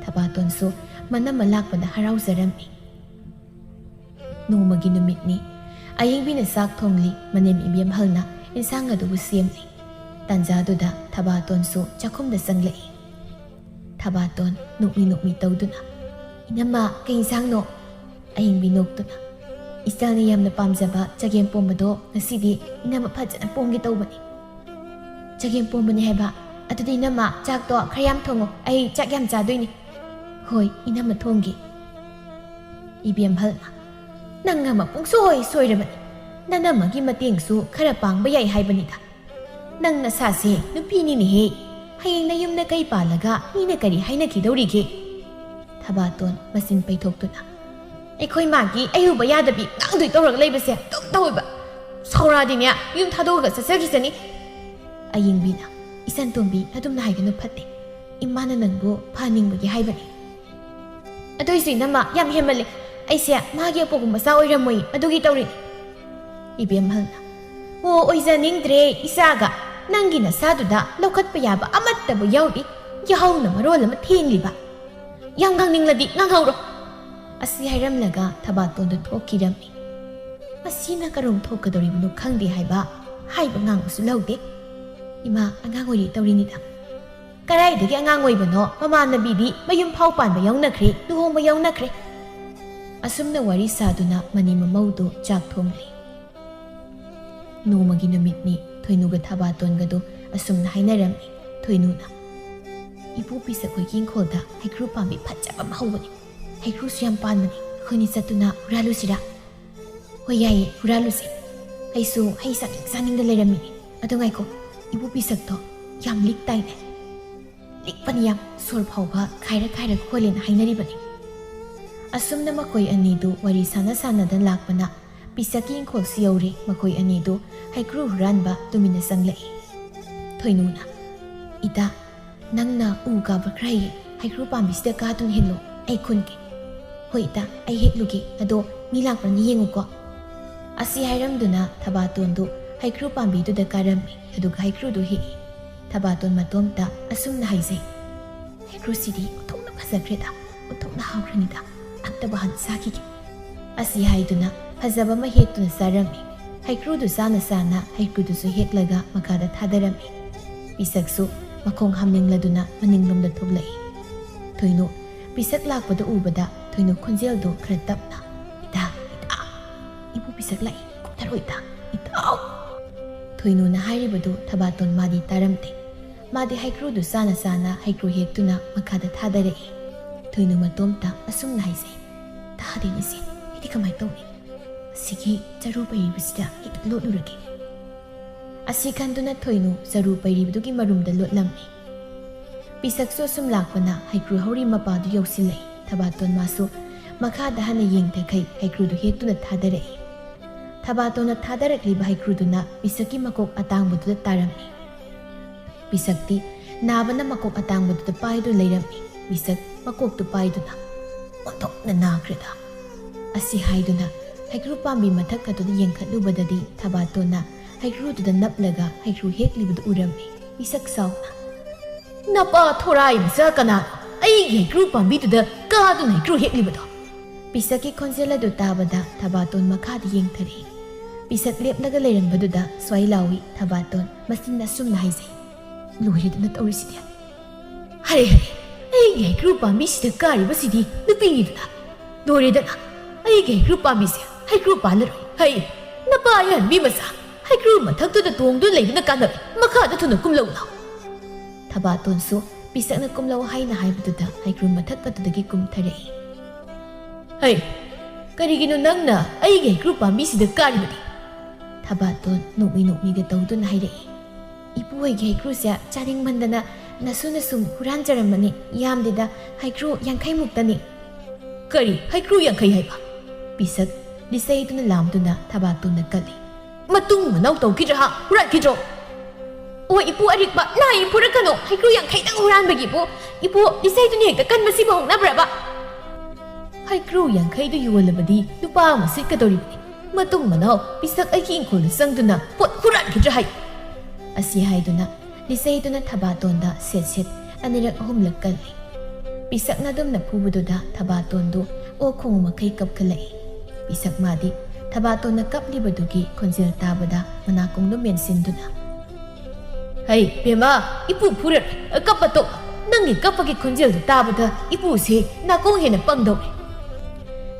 ꯊꯕꯥꯇꯣꯟꯁꯨ ꯃꯅꯝꯃ ꯂꯥꯛꯄꯗ ꯍꯔꯥꯎꯖꯔꯝꯃꯤ꯫ ꯅꯣꯡꯃꯒꯤ ꯅꯨꯃꯤꯠꯅꯤ꯫ ꯑꯌꯤꯡꯕꯤꯅ ꯆꯥꯛ ꯊꯣꯡꯂꯤ, ꯃꯅꯦꯝ ꯏꯕꯦꯝꯍꯜꯅ ꯏꯟꯁꯥꯡ ꯑꯗꯨꯕꯨ ꯁꯦꯝꯂꯤ꯫ ꯇꯥꯟꯖꯥꯗꯨꯗ ꯊꯕꯥꯇꯣꯟꯁꯨ ꯆꯥꯛꯈꯨꯝꯗ ꯆꯪꯂꯛꯏ꯫ ꯊꯕꯥꯇꯣꯟ ꯅꯣꯛꯃꯤ ꯅꯣꯛꯃꯤ ꯇꯧꯗꯨꯅ, "ꯏꯅꯝꯃ, ꯀꯩ ꯏꯟꯁꯥꯡꯅꯣ?" ꯑꯌꯤꯡꯕꯤ ꯅꯣꯛꯇꯨꯅ, "ꯏꯆꯥꯅ ꯌꯥꯝꯅ ꯄꯥꯝꯖꯕ ꯆꯒꯦꯝ ꯄꯣꯝꯕꯗꯣ ꯉꯁꯤꯗꯤ ꯏꯅꯝꯃ ꯐꯖꯅ ꯄꯣꯝꯒꯦ ꯇꯧꯕꯅꯤ꯫" "ꯆꯒꯦꯝ ꯄꯣꯝꯕꯅꯤ ꯍꯥꯏꯕ? ꯑꯗꯨꯗꯤ ꯏꯅꯝꯃ, ꯆꯥꯛꯇꯣ ꯈꯔ ꯌꯥꯝ ꯊꯣꯡꯉꯣ, ꯑꯩ ꯆꯥꯛ ꯌꯥꯝ ꯆꯥꯗꯣꯏꯅꯤ꯫" "ꯍꯣꯏ, ꯏꯅꯝꯃ ꯊꯣꯡꯒꯦ꯫" ꯏꯕꯦꯝꯍꯜꯅ, "ꯅꯪ ꯑꯃ ꯄꯨꯡꯁꯣꯏ ꯁꯣꯏꯔꯕꯅꯤ꯫ ꯅꯅꯝꯃꯒꯤ ꯃꯇꯦꯡꯁꯨ ꯈꯔ ꯄꯥꯡꯕ ꯌꯥꯏ ꯍꯥꯏꯕꯅꯤꯗ꯫ ꯅꯪ ꯅꯁꯥꯁꯦ ꯅꯨꯄꯤꯅꯤꯅꯦꯍꯦ꯫ ꯍꯌꯦꯡ ꯅꯌꯨꯝ ꯅꯀꯩ ꯄꯥꯜꯂꯒ ꯃꯤꯅ ꯀꯔꯤ ꯍꯥꯏꯅꯈꯤꯗꯧꯔꯤꯒꯦ?" ꯊꯕꯥꯇꯣꯟ ꯃꯆꯤꯟ ꯄꯩꯊꯣꯛꯇꯨꯅ, "ꯑꯩꯈꯣꯏ ꯃꯥꯒꯤ ꯑꯌꯨꯕ ꯌꯥꯗꯕꯤ ꯉꯥꯡꯗꯣꯏ ꯇꯧꯔꯒ ꯂꯩꯕꯁꯦ ꯑꯗꯨꯝ ꯇꯧꯋꯦꯕ꯫ ꯁꯥꯎꯔꯛꯑꯗꯤꯅꯦ ꯌꯨꯝ ꯊꯥꯗꯣꯛꯑꯒ ꯆꯠꯆꯈꯤꯁꯅꯤ꯫" ꯑꯌꯤꯡꯕꯤꯅ, "ꯏꯆꯟꯇꯣꯝꯕꯤ, ꯑꯗꯨꯝꯅ ꯍꯥꯏꯒꯅꯨ, ꯐꯠꯇꯦ꯫ ꯏꯃꯥꯅ ꯅꯪꯕꯨ ꯐꯍꯟꯅꯤꯡꯕꯒꯤ ꯍꯥꯏꯕꯅꯤ꯫" "ꯑꯗꯨꯏꯁꯨ ꯏꯅꯝꯃ, ꯌꯥꯝ ꯍꯦꯟꯃꯜꯂꯦ꯫ ꯑꯩꯁꯦ ꯃꯥꯒꯤ ꯑꯄꯣꯛꯄ ꯃꯆꯥ ꯑꯣꯏꯔꯝꯃꯣꯏ, ꯑꯗꯨꯒꯤ ꯇꯧꯔꯤꯅꯤ꯫" ꯏꯕꯦꯝꯍꯜꯅ, "ꯑꯣ, ꯑꯣꯏꯖꯅꯤꯡꯗ꯭ꯔꯦ ꯏꯆꯥꯒ꯫ ꯅꯪꯒꯤ ꯅꯁꯥꯗꯨꯗ ꯂꯧꯈꯠꯄ ꯌꯥꯕ ꯑꯃꯠꯇꯕꯨ ꯌꯥꯎꯗꯦ꯫ ꯌꯥꯍꯧꯅ ꯃꯔꯣꯜ ꯑꯃ ꯊꯦꯡꯂꯤꯕ꯫ ꯌꯥꯝ ꯉꯥꯡꯅꯤꯡꯂꯗꯤ ꯉꯥꯡꯍꯧꯔꯣ꯫" ꯑꯁꯤ ꯍꯥꯏꯔꯝꯂꯒ ꯊꯕꯥꯇꯣꯟꯗꯨ ꯊꯣꯛꯈꯤꯔꯝꯃꯤ꯫ ꯃꯁꯤꯅ ꯀꯔꯝ ꯊꯣꯛꯀꯗꯧꯔꯤꯕꯅꯣ ꯈꯪꯗꯦ ꯍꯥꯏꯕ, ꯍꯥꯏꯕ ꯉꯥꯡꯕꯁꯨ ꯂꯧꯗꯦ꯫ "ꯏꯃꯥ, ꯑꯉꯥꯡ ꯑꯣꯏꯔꯤ ꯇꯧꯔꯤꯅꯤꯗ꯫" "ꯀꯗꯥꯏꯗꯒꯤ ꯑꯉꯥꯡ ꯑꯣꯏꯕꯅꯣ? ꯃꯃꯥꯟꯅꯕꯤꯗꯤ ꯃꯌꯨꯝ ꯐꯥꯎ ꯄꯥꯟꯕ ꯌꯥꯎꯅꯈ꯭ꯔꯦ, ꯂꯨꯍꯣꯡꯕ ꯌꯥꯎꯅꯈ꯭ꯔꯦ꯫" ꯑꯁꯨꯝꯅ ꯋꯥꯔꯤ ꯁꯥꯗꯨꯅ ꯃꯅꯤ ꯃꯃꯧꯗꯨ ꯆꯥꯛ ꯊꯣꯡꯂꯤ꯫ ꯅꯣꯡꯃꯒꯤ ꯅꯨꯃꯤꯠꯅꯤ꯫ ꯊꯣꯏꯅꯨꯒ ꯊꯕꯥꯇꯣꯟꯒꯗꯨ ꯑꯁꯨꯝꯅ ꯍꯥꯏꯅꯔꯝꯃꯤ꯫ ꯊꯣꯏꯅꯨꯅ, "ꯏꯄꯨ ꯄꯤꯁꯛ ꯍꯣꯏꯒꯤ ꯏꯪꯈꯣꯜꯗ ꯍꯩꯀ꯭ꯔꯨ ꯄꯥꯝꯕꯤ ꯐꯖꯕ ꯑꯃ ꯍꯧꯕꯅꯤ꯫ ꯍꯩꯀ꯭ꯔꯨꯁꯨ ꯌꯥꯝ ꯄꯥꯟꯕꯅꯤ꯫ ꯑꯩꯈꯣꯏꯅꯤ ꯆꯠꯇꯨꯅ ꯍꯨꯔꯥꯜꯂꯨꯁꯤꯔꯥ?" "ꯍꯣꯏ, ꯌꯥꯏꯌꯦ, ꯍꯨꯔꯥꯜꯂꯨꯁꯦ꯫ ꯑꯩꯁꯨ ꯍꯩ ꯆꯥꯅꯤꯡ ꯆꯥꯅꯤꯡꯗ ꯂꯩꯔꯝꯃꯤꯅꯦ꯫ ꯑꯗꯣ ꯉꯥꯏꯈꯣ, ꯏꯄꯨ ꯄꯤꯁꯛꯇꯣ ꯌꯥꯝ ꯂꯤꯛ ꯇꯥꯏꯅꯦ꯫" "ꯂꯤꯛꯄꯅꯤ ꯌꯥꯝ, ꯁꯣꯔ ꯐꯥꯎꯕ ꯈꯥꯏꯔ ꯈꯥꯏꯔ ꯈꯣꯜꯂꯦꯅ ꯍꯥꯏꯅꯔꯤꯕꯅꯤ꯫" ꯑꯁꯨꯝꯅ ꯃꯈꯣꯏ ꯑꯅꯤꯗꯨ ꯋꯥꯔꯤ ꯁꯥꯟꯅ ꯁꯥꯟꯅꯗ ꯂꯥꯛꯄꯅ ꯄꯤꯁꯛꯀꯤ ꯏꯪꯈꯣꯜꯁꯨ ꯌꯧꯔꯦ꯫ ꯃꯈꯣꯏ ꯑꯅꯤꯗꯨ ꯍꯩꯀ꯭ꯔꯨ ꯍꯨꯔꯥꯟꯕ ꯇꯨꯃꯤꯟꯅ ꯆꯪꯂꯛꯏ꯫ ꯊꯣꯏꯅꯨꯅ, "ꯏꯇꯥ, ꯅꯪꯅ ꯎ ꯀꯥꯕ ꯈꯔ ꯍꯩꯌꯦ, ꯍꯩꯀ꯭ꯔꯨ ꯄꯥꯝꯕꯤꯁꯤꯗ ꯀꯥꯗꯨꯅ ꯍꯦꯜꯂꯣ꯫ ꯑꯩ ꯈꯨꯟꯒꯦ꯫ "ꯍꯣꯏ ꯏꯇꯥ, ꯑꯩ ꯍꯦꯛꯂꯨꯒꯦ꯫ ꯑꯗꯣ ꯃꯤ ꯂꯥꯛꯄ꯭ꯔꯅ ꯌꯦꯡꯉꯨꯀꯣ꯫" ꯑꯁꯤ ꯍꯥꯏꯔꯝꯗꯨꯅ ꯊꯕꯥꯇꯣꯟꯗꯨ ꯍꯩꯀ꯭ꯔꯨ ꯄꯥꯝꯕꯤꯗꯨꯗ ꯀꯥꯔꯝꯃꯤ, ꯑꯗꯨꯒ ꯍꯩꯀ꯭ꯔꯨꯗꯨ ꯍꯦꯛꯏ꯫ ꯊꯕꯥꯇꯣꯟ ꯃꯇꯣꯝꯇ ꯑꯁꯨꯝꯅ ꯍꯥꯏꯖꯩ, "ꯍꯩꯀ꯭ꯔꯨꯁꯤꯗꯤ ꯑꯣꯟꯊꯣꯛꯅ ꯐꯖꯈ꯭ꯔꯦꯗ, ꯑꯣꯟꯊꯣꯛꯅ ꯍꯥꯎꯈ꯭ꯔꯅꯤꯗ꯫ ꯑꯝꯇꯕꯨ ꯍꯥꯟꯅ ꯆꯥꯈꯤꯒꯦ꯫" ꯑꯁꯤ ꯍꯥꯏꯗꯨꯅ ꯐꯖꯕ ꯑꯃ ꯍꯦꯛꯇꯨꯅ ꯆꯥꯔꯝꯃꯤ꯫ ꯍꯩꯀ꯭ꯔꯨꯗꯨ ꯆꯥꯅ ꯆꯥꯅ ꯍꯩꯀ꯭ꯔꯨꯗꯨꯁꯨ ꯍꯦꯛꯂꯒ ꯃꯈꯥꯗ ꯊꯥꯗꯔꯝꯃꯤ꯫ ꯄꯤꯁꯛꯁꯨ ꯃꯈꯣꯡ ꯍꯥꯝꯅꯤꯡꯂꯗꯨꯅ ꯃꯅꯤꯡꯂꯣꯝꯗ ꯊꯣꯛꯂꯛꯏ꯫ ꯊꯣꯏꯅꯨ ꯄꯤꯁꯛ ꯂꯥꯛꯄꯗꯨ ꯎꯕꯗ ꯊꯣꯏꯅꯨ ꯈꯣꯟꯖꯦꯜꯗꯨ ꯈꯔ ꯇꯞꯅ, "ꯏꯇꯥ, ꯏꯇꯥ, ꯏꯄꯨ ꯄꯤꯁꯛ ꯂꯥꯛꯏ, ꯀꯨꯝꯊꯔꯣ ꯏꯇꯥ, ꯏꯇꯥꯎ!" ꯊꯣꯏꯅꯨꯅ ꯍꯥꯏꯔꯤꯕꯗꯨ ꯊꯕꯥꯇꯣꯟ ꯃꯥꯗꯤ ꯇꯥꯔꯝꯗꯦ꯫ ꯃꯥꯗꯤ ꯍꯩꯀ꯭ꯔꯨꯗꯨ ꯆꯥꯅ ꯆꯥꯅ ꯍꯩꯀ꯭ꯔꯨ ꯍꯦꯛꯇꯨꯅ ꯃꯈꯥꯗ ꯊꯥꯗꯔꯛꯏ꯫ ꯊꯣꯏꯅꯨ ꯃꯇꯣꯝꯇ ꯑꯁꯨꯝꯅ ꯍꯥꯏꯖꯩ, "ꯇꯥꯗꯦꯅꯦꯁꯦ, ꯑꯩꯗꯤ ꯀꯃꯥꯏ ꯇꯧꯅꯤ? ꯑꯁꯤꯒꯤ ꯆꯔꯨ ꯄꯩꯔꯤꯕꯁꯤꯗ ꯍꯦꯛꯇ ꯂꯣꯠꯂꯨꯔꯒꯦ꯫" ꯑꯁꯤ ꯈꯟꯗꯨꯅ ꯊꯣꯏꯅꯨ ꯆꯔꯨ ꯄꯩꯔꯤꯕꯗꯨꯒꯤ ꯃꯔꯨꯝꯗ ꯂꯣꯠꯂꯝꯃꯤ꯫ ꯄꯤꯁꯛꯁꯨ ꯑꯁꯨꯝ ꯂꯥꯛꯄꯅ ꯍꯩꯀ꯭ꯔꯨ ꯍꯧꯔꯤ ꯃꯄꯥꯗꯨ ꯌꯧꯁꯤꯜꯂꯛꯏ꯫ ꯊꯕꯥꯇꯣꯟ ꯃꯥꯁꯨ ꯃꯈꯥꯗ ꯍꯟꯅ ꯌꯦꯡꯊꯈꯩ ꯍꯩꯀ꯭ꯔꯨꯗꯨ ꯍꯦꯛꯇꯨꯅ ꯊꯥꯗꯔꯛꯏ꯫ ꯊꯕꯥꯇꯣꯟꯅ ꯊꯥꯗꯔꯛꯂꯤꯕ ꯍꯩꯀ꯭ꯔꯨꯗꯨꯅ ꯄꯤꯁꯛꯀꯤ ꯃꯀꯣꯛ ꯑꯇꯥꯡꯕꯗꯨꯗ ꯇꯥꯔꯝꯃꯤ꯫ ꯄꯤꯁꯛꯇꯤ ꯅꯥꯕꯅ ꯃꯀꯣꯛ ꯑꯇꯥꯡꯕꯗꯨꯗ ꯄꯥꯏꯗꯨꯅ ꯂꯩꯔꯝꯃꯤ꯫ ꯄꯤꯁꯛ ꯃꯀꯣꯛꯇꯨ ꯄꯥꯏꯗꯨꯅ, "ꯑꯣꯟꯊꯣꯛꯅ ꯅꯥꯈ꯭ꯔꯦꯗ!" ꯑꯁꯤ ꯍꯥꯏꯗꯨꯅ ꯍꯩꯀ꯭ꯔꯨ ꯄꯥꯝꯕꯤ ꯃꯊꯛ ꯑꯗꯨꯗ ꯌꯦꯡꯈꯠꯂꯨꯕꯗꯗꯤ ꯊꯕꯥꯇꯣꯟꯅ ꯍꯩꯀ꯭ꯔꯨꯗꯨꯗ ꯅꯞꯂꯒ ꯍꯩꯀ꯭ꯔꯨ ꯍꯦꯛꯂꯤꯕꯗꯨ ꯎꯔꯝꯃꯤ꯫ ꯄꯤꯁꯛ ꯁꯥꯎꯅ, "ꯅꯄꯥ ꯊꯣꯔꯥꯏ ꯃꯆꯥ ꯀꯅꯥꯅꯣ ꯑꯩꯒꯤ ꯍꯩꯀ꯭ꯔꯨ ꯄꯥꯝꯕꯤꯗꯨꯗ ꯀꯥꯗꯨꯅ ꯍꯩꯀ꯭ꯔꯨ ꯍꯦꯛꯂꯤꯕꯗꯣ?" ꯄꯤꯁꯛꯀꯤ ꯈꯣꯟꯖꯦꯜ ꯑꯗꯨ ꯇꯥꯕꯗ ꯊꯕꯥꯇꯣꯟ ꯃꯈꯥꯗ ꯌꯦꯡꯊꯔꯛꯏ꯫ ꯄꯤꯁꯛ ꯂꯦꯞꯂꯒ ꯂꯩꯔꯝꯕꯗꯨꯗ ꯁ꯭ꯋꯥꯏ ꯂꯥꯎꯏ꯫ ꯊꯕꯥꯇꯣꯟ ꯃꯆꯤꯟ ꯑꯁꯨꯝꯅ ꯍꯥꯏꯖꯩ, "ꯂꯣꯏꯔꯦꯗꯅ ꯇꯧꯔꯤꯁꯤꯗꯤ꯫ ꯍꯔꯦ ꯍꯔꯦ, ꯑꯩꯒꯤ ꯍꯩꯀ꯭ꯔꯨ ꯄꯥꯝꯕꯤꯁꯤꯗ ꯀꯥꯔꯤꯕꯁꯤꯗꯤ ꯅꯨꯄꯤꯅꯤꯗꯅ꯫ ꯂꯣꯏꯔꯦꯗꯅ, ꯑꯩꯒꯤ ꯍꯩꯀ꯭ꯔꯨ ꯄꯥꯝꯕꯤꯁꯦ ꯍꯩꯀ꯭ꯔꯨ ꯄꯥꯜꯂꯔꯣꯏ꯫ ꯍꯩ, ꯅꯄꯥ ꯑꯍꯟꯕꯤ ꯃꯆꯥ, ꯍꯩꯀ꯭ꯔꯨ ꯃꯊꯛꯇꯨꯗ ꯇꯣꯡꯗꯨꯅ ꯂꯩꯕꯅ ꯀꯥꯟꯅꯔꯣꯏ꯫ ꯃꯈꯥꯗ ꯊꯨꯅ ꯀꯨꯝꯂꯛꯎ ꯂꯥꯎ꯫" ꯊꯕꯥꯇꯣꯟꯁꯨ ꯄꯤꯁꯛꯅ ꯀꯨꯝꯂꯛꯎ ꯍꯥꯏꯅ ꯍꯥꯏꯕꯗꯨꯗ ꯍꯩꯀ꯭ꯔꯨ ꯃꯊꯛ ꯑꯗꯨꯗꯒꯤ ꯀꯨꯝꯊꯔꯛꯏ꯫ "ꯍꯩ, ꯀꯔꯤꯒꯤꯅꯣ ꯅꯪꯅ ꯑꯩꯒꯤ ꯍꯩꯀ꯭ꯔꯨ ꯄꯥꯝꯕꯤꯁꯤꯗ ꯀꯥꯔꯤꯕꯗꯤ?" ꯊꯕꯥꯇꯣꯟ ꯅꯣꯛꯃꯤ ꯅꯣꯛꯃꯤꯒ ꯇꯧꯗꯨꯅ ꯍꯥꯏꯔꯛꯏ꯫ "ꯏꯄꯨ ꯍꯣꯏꯒꯤ ꯍꯩꯀ꯭ꯔꯨꯁꯦ ꯆꯥꯅꯤꯡꯃꯟꯗꯅ ꯅꯁꯨ ꯅꯁꯨꯝ ꯍꯨꯔꯥꯟꯖꯔꯝꯕꯅꯤ꯫ ꯌꯥꯝꯗꯦꯗ, ꯍꯩꯀ꯭ꯔꯨ ꯌꯥꯡꯈꯩ ꯃꯨꯛꯇꯅꯤ꯫" "ꯀꯔꯤ ꯍꯩꯀ꯭ꯔꯨ ꯌꯥꯡꯈꯩ ꯍꯥꯏꯕ?" ꯄꯤꯁꯛ ꯂꯤꯆꯩꯗꯨꯅ ꯂꯥꯝꯗꯨꯅ ꯊꯕꯥꯇꯣꯟꯗ ꯀꯜꯂꯤ꯫ "ꯃꯇꯨꯡ ꯃꯅꯥꯎ ꯇꯧꯈꯤꯗ꯭ꯔꯥ ꯍꯥ? ꯍꯨꯔꯥꯟꯈꯤꯗ꯭ꯔꯣ?" "ꯑꯣ ꯏꯄꯨ ꯑꯔꯤꯛꯄ, ꯅꯥꯏ ꯐꯨꯔꯛꯀꯅꯨ꯫ ꯍꯩꯀ꯭ꯔꯨ ꯌꯥꯡꯈꯩꯗꯪ ꯍꯨꯔꯥꯟꯕꯒꯤꯕꯨ ꯏꯄꯨ ꯂꯤꯆꯩꯗꯨꯅ ꯍꯦꯛꯇ ꯀꯟꯕꯁꯤꯕꯨ ꯍꯧꯅꯕ꯭ꯔꯕ?" "ꯍꯩꯀ꯭ꯔꯨ ꯌꯥꯡꯈꯩꯗꯨ ꯌꯣꯜꯂꯕꯗꯤ ꯂꯨꯄꯥ ꯑꯃ ꯁꯤꯠꯀꯗꯧꯔꯤꯕꯅꯤ꯫ ꯃꯇꯨꯡ ꯃꯅꯥꯎ ꯄꯤꯁꯛ ꯑꯩꯒꯤ ꯏꯪꯈꯣꯜꯗ ꯆꯪꯗꯨꯅ ꯄꯣꯠ ꯍꯨꯔꯥꯟꯈꯤꯗ꯭ꯔꯥ ꯍꯥꯏ?" ꯑꯁꯤ ꯍꯥꯏꯗꯨꯅ ꯂꯤꯆꯩꯗꯨꯅ ꯊꯕꯥꯇꯣꯟꯗ ꯁꯦꯠ ꯁꯦꯠ ꯑꯅꯤꯔꯛ ꯑꯍꯨꯝꯂꯛ ꯀꯜꯂꯤ꯫ ꯄꯤꯁꯛꯅ ꯑꯗꯨꯝꯅ ꯐꯨꯕꯗꯨꯗ ꯊꯕꯥꯇꯣꯟꯗꯨ ꯑꯣꯛ ꯈꯣꯡꯕ ꯃꯈꯩ ꯀꯞꯈꯠꯂꯛꯏ꯫ ꯄꯤꯁꯛ ꯃꯥꯗꯤ ꯊꯕꯥꯇꯣꯟꯅ ꯀꯞꯂꯤꯕꯗꯨꯒꯤ ꯈꯣꯟꯖꯦꯜ ꯇꯥꯕꯗ ꯃꯅꯥꯀꯣꯡꯗꯨ ꯃꯦꯟꯁꯤꯟꯗꯨꯅ, "ꯍꯩ ꯕꯦꯝꯃ, ꯏꯄꯨ ꯐꯨꯔꯅꯨ, ꯀꯞꯄ ꯇꯣꯛ꯫ ꯅꯪꯒꯤ ꯀꯞꯄꯒꯤ ꯈꯣꯟꯖꯦꯜꯗꯨ ꯇꯥꯕꯗ ꯏꯄꯨꯁꯦ ꯅꯥꯀꯣꯡ ꯍꯦꯟꯅ ꯄꯪꯗꯧꯔꯦ꯫"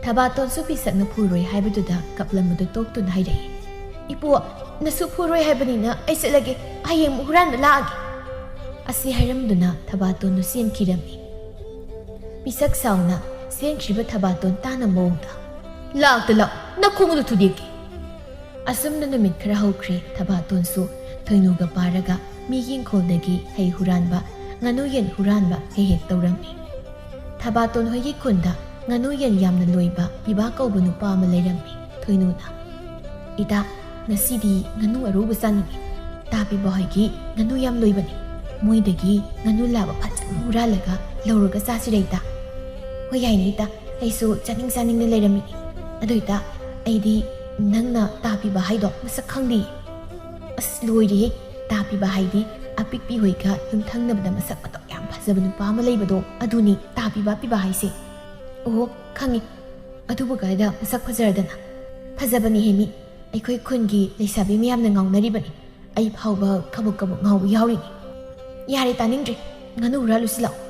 ꯊꯕꯥꯇꯣꯟꯁꯨ ꯄꯤꯁꯛꯅ ꯐꯨꯔꯣꯏ ꯍꯥꯏꯕꯗꯨꯗ ꯀꯞꯂꯝꯕꯗꯨ ꯇꯣꯛꯇꯨꯅ ꯍꯥꯏꯔꯛꯏ, "ꯏꯄꯨ, ꯅꯁꯨ ꯐꯨꯔꯣꯏ ꯍꯥꯏꯕꯅꯤꯅ ꯑꯩ ꯆꯠꯂꯒꯦ, ꯍꯌꯦꯡ ꯑꯃꯨꯛ ꯍꯨꯔꯥꯟꯕ ꯂꯥꯛꯑꯒꯦ꯫" ꯑꯁꯤ ꯍꯥꯏꯔꯝꯗꯨꯅ ꯊꯕꯥꯇꯣꯟꯗꯨ ꯆꯦꯟꯈꯤꯔꯝꯃꯤ꯫ ꯄꯤꯁꯛ ꯁꯥꯎꯅ ꯆꯦꯟꯈ꯭ꯔꯤꯕ ꯊꯕꯥꯇꯣꯟ ꯇꯥꯅ ꯃꯑꯣꯡꯗ, "ꯂꯥꯛꯇ ꯂꯥꯛ, ꯅꯈꯣꯡꯗꯨ ꯊꯨꯗꯦꯛꯀꯦ꯫" ꯑꯁꯨꯝꯅ ꯅꯨꯃꯤꯠ ꯈꯔ ꯍꯧꯈ꯭ꯔꯦ꯫ ꯊꯕꯥꯇꯣꯟꯁꯨ ꯊꯣꯏꯅꯨꯒ ꯄꯥꯔꯒ ꯃꯤꯒꯤ ꯏꯪꯈꯣꯜꯗꯒꯤ ꯍꯩ ꯍꯨꯔꯥꯟꯕ, ꯉꯥꯅꯨ ꯌꯦꯟ ꯍꯨꯔꯥꯟꯕ ꯍꯦꯛ ꯍꯦꯛ ꯇꯧꯔꯝꯃꯤ꯫ ꯊꯕꯥꯇꯣꯟ ꯍꯣꯏꯒꯤ ꯈꯨꯟꯗ ꯉꯥꯅꯨ ꯌꯦꯟ ꯌꯥꯝꯅ ꯂꯣꯏꯕ ꯄꯤꯕꯥ ꯀꯧꯕ ꯅꯨꯄꯥ ꯑꯃ ꯂꯩꯔꯝꯃꯤ꯫ ꯊꯣꯏꯅꯨꯅ, "ꯏꯇꯥ, ꯉꯁꯤꯗꯤ ꯉꯥꯅꯨ ꯑꯔꯧꯕ ꯆꯥꯅꯤꯡꯉꯤ꯫ ꯇꯥ ꯄꯤꯕꯥ ꯍꯣꯏꯒꯤ ꯉꯥꯅꯨ ꯌꯥꯝ ꯂꯣꯏꯕꯅꯤ꯫ ꯃꯣꯏꯗꯒꯤ ꯉꯥꯅꯨ ꯂꯥꯕ ꯐꯖꯅ ꯍꯨꯔꯥꯜꯂꯒ ꯂꯧꯔꯒ ꯆꯥꯁꯤꯔ ꯏꯇꯥ?" "ꯍꯣꯏ, ꯌꯥꯏꯅꯦ ꯏꯇꯥ, ꯑꯩꯁꯨ ꯆꯥꯅꯤꯡ ꯆꯥꯅꯤꯡꯅ ꯂꯩꯔꯝꯃꯤꯅꯤ꯫ ꯑꯗꯨ ꯏꯇꯥ, ꯑꯩꯗꯤ ꯅꯪꯅ ꯇꯥ ꯄꯤꯕꯥ ꯍꯥꯏꯗꯣ ꯃꯁꯛ ꯈꯪꯗꯦ꯫" "ꯑꯁ, ꯂꯣꯏꯔꯦꯍꯦ, ꯇꯥ ꯄꯤꯕꯥ ꯍꯥꯏꯗꯤ ꯑꯄꯤꯛꯄꯤ ꯍꯣꯏꯒ ꯌꯨꯝꯊꯪꯅꯕꯗ ꯃꯁꯛ ꯃꯇꯧ ꯌꯥꯝ ꯐꯖꯕ ꯅꯨꯄꯥ ꯑꯃ ꯂꯩꯕꯗꯣ, ꯑꯗꯨꯅꯤ ꯇꯥ ꯄꯤꯕꯥ ꯄꯤꯕꯥ ꯍꯥꯏꯁꯦ꯫" "ꯑꯣꯍꯣ, ꯈꯪꯉꯤ꯫ ꯑꯗꯨꯕꯨ ꯀꯥꯏꯗ ꯃꯁꯛ ꯐꯖꯔꯗꯅ?" "ꯐꯖꯕꯅꯤ ꯍꯦ ꯃꯤ, ꯑꯩꯈꯣꯏ ꯈꯨꯟꯒꯤ ꯂꯩꯁꯥꯕꯤ ꯃꯌꯥꯝꯅ ꯉꯥꯎꯅꯔꯤꯕꯅꯤ꯫ ꯑꯩ ꯐꯥꯎꯕ ꯀꯕꯛ ꯀꯕꯛ ꯉꯥꯎꯕ ꯌꯥꯎꯔꯤꯅꯤ꯫" "ꯌꯥꯔꯦ, ꯇꯥꯅꯤꯡꯗ꯭ꯔꯦ꯫ ꯉꯥꯅꯨ ꯍꯨꯔꯥꯜꯂꯨꯁꯤ ꯂꯥꯛꯑꯣ꯫"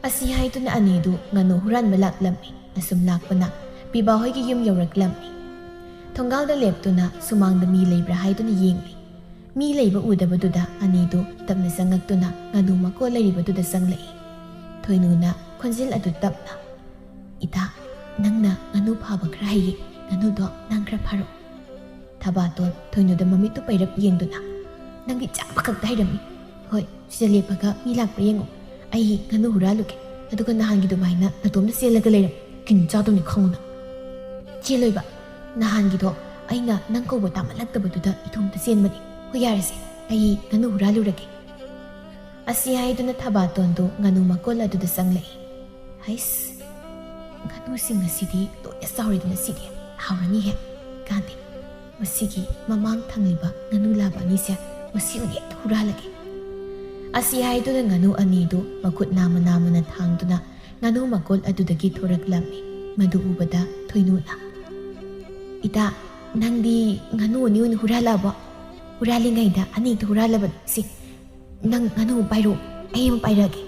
ꯑꯁꯤ ꯍꯥꯏꯗꯨꯅ ꯑꯅꯤꯗꯨ ꯉꯥꯅꯨ ꯍꯨꯔꯥꯟꯕ ꯂꯥꯛꯂꯝꯃꯤ꯫ ꯑꯁꯨꯝ ꯂꯥꯛꯄꯅ ꯄꯤꯕꯥ ꯍꯣꯏꯒꯤ ꯌꯨꯝ ꯌꯧꯔꯛꯂꯝꯃꯤ꯫ ꯊꯣꯡꯒꯥꯜꯗ ꯂꯦꯞꯇꯨꯅ ꯁꯨꯃꯥꯡꯗ ꯃꯤ ꯂꯩꯕ꯭ꯔꯥ ꯍꯥꯏꯗꯨꯅ ꯌꯦꯡꯂꯤ꯫ ꯃꯤ ꯂꯩꯕ ꯎꯗꯕꯗꯨꯗ ꯑꯅꯤꯗꯨ ꯇꯞꯅ ꯆꯪꯉꯛꯇꯨꯅ ꯉꯥꯅꯨ ꯃꯀꯣꯜ ꯂꯩꯔꯤꯕꯗꯨꯗ ꯆꯪꯂꯛꯏ꯫ ꯊꯣꯏꯅꯨꯅ ꯈꯣꯟꯖꯦꯜ ꯑꯗꯨ ꯇꯞꯅ, "ꯏꯇꯥ, ꯅꯪꯅ ꯉꯥꯅꯨ ꯐꯥꯕ ꯈꯔ ꯍꯩꯌꯦ, ꯉꯥꯅꯨꯗꯣ ꯅꯪ ꯈꯔ ꯐꯥꯔꯛꯑꯣ꯫" ꯊꯕꯥꯇꯣꯟ ꯊꯣꯏꯅꯨꯗ ꯃꯃꯤꯠꯇꯨ ꯄꯩꯔꯞ ꯌꯦꯡꯗꯨꯅ, "ꯅꯪꯗꯤ ꯆꯥꯕ ꯈꯛꯇ ꯍꯩꯔꯝꯃꯤ꯫ ꯍꯣꯏ, ꯁꯤꯗ ꯂꯦꯞꯄꯒ ꯃꯤ ꯂꯥꯛꯄ꯭ꯔꯥ ꯌꯦꯡꯉꯣ꯫ ꯑꯩ ꯉꯥꯅꯨ ꯍꯨꯔꯥꯜꯂꯨꯒꯦ, ꯑꯗꯨꯒ ꯅꯍꯥꯟꯒꯤ ꯑꯗꯨꯃꯥꯏꯅ ꯅꯇꯣꯝꯇ ꯆꯦꯜꯂꯒ ꯂꯩꯔꯝꯃꯨ꯫ ꯀꯤꯟ ꯆꯥꯗꯧꯅꯤ ꯈꯪꯉꯨꯅ꯫" "ꯆꯦꯜꯂꯣꯏꯕ, ꯅꯍꯥꯟꯒꯤꯗꯣ ꯑꯩꯅ ꯅꯪ ꯀꯧꯕ ꯇꯥꯃꯜꯂꯛꯇꯕꯗꯨꯗ ꯏꯇꯣꯝꯇ ꯆꯦꯟꯕꯅꯤ꯫ ꯍꯣꯏ, ꯌꯥꯔꯦꯁꯦ, ꯑꯩ ꯉꯥꯅꯨ ꯍꯨꯔꯥꯜꯂꯨꯔꯒꯦ꯫" ꯑꯁꯤ ꯍꯥꯏꯗꯨꯅ ꯊꯕꯥꯇꯣꯟꯗꯨ ꯉꯥꯅꯨ ꯃꯀꯣꯜ ꯑꯗꯨꯗ ꯆꯪꯂꯛꯏ꯫ "ꯍꯩꯁ, "ꯉꯥꯅꯨꯁꯤꯡ ꯑꯁꯤꯗꯤ ꯂꯣꯏꯅ ꯆꯥꯎꯔꯦꯗꯅ, ꯁꯤꯗꯤ ꯍꯥꯎꯔꯅꯤꯍꯦ꯫ ꯀꯥꯟꯗꯦ, ꯃꯁꯤꯒꯤ ꯃꯃꯥꯡ ꯊꯪꯂꯤꯕ ꯉꯥꯅꯨ ꯂꯥꯕ ꯑꯅꯤꯁꯦ ꯃꯁꯤ ꯑꯣꯏꯅ ꯍꯦꯛꯇ ꯍꯨꯔꯥꯜꯂꯒꯦ"꯫ ꯑꯁꯤ ꯍꯥꯏꯗꯨꯅ ꯉꯥꯅꯨ ꯑꯅꯤꯗꯨ ꯃꯈꯨꯠ ꯅꯥꯝꯃ ꯅꯥꯝꯃꯅ ꯊꯥꯡꯗꯨꯅ ꯉꯥꯅꯨ ꯃꯀꯣꯜ ꯑꯗꯨꯗꯒꯤ ꯊꯣꯔꯛꯂꯝꯃꯤ꯫ ꯃꯗꯨ ꯎꯕꯗ ꯊꯣꯏꯅꯨꯅ, "ꯏꯇꯥ, ꯅꯪꯗꯤ ꯉꯥꯅꯨ ꯑꯅꯤ ꯑꯣꯏꯅ ꯍꯨꯔꯥꯜꯂꯛꯑꯕꯣ? ꯍꯨꯔꯥꯜꯂꯤꯉꯩꯗ ꯑꯅꯤꯗꯨ ꯍꯨꯔꯥꯜꯂꯕꯅꯤ꯫ ꯁꯤ, ꯅꯪ ꯉꯥꯅꯨ ꯑꯃ ꯄꯥꯏꯔꯣ, ꯑꯩ ꯑꯃ ꯄꯥꯏꯔꯛꯑꯒꯦ"꯫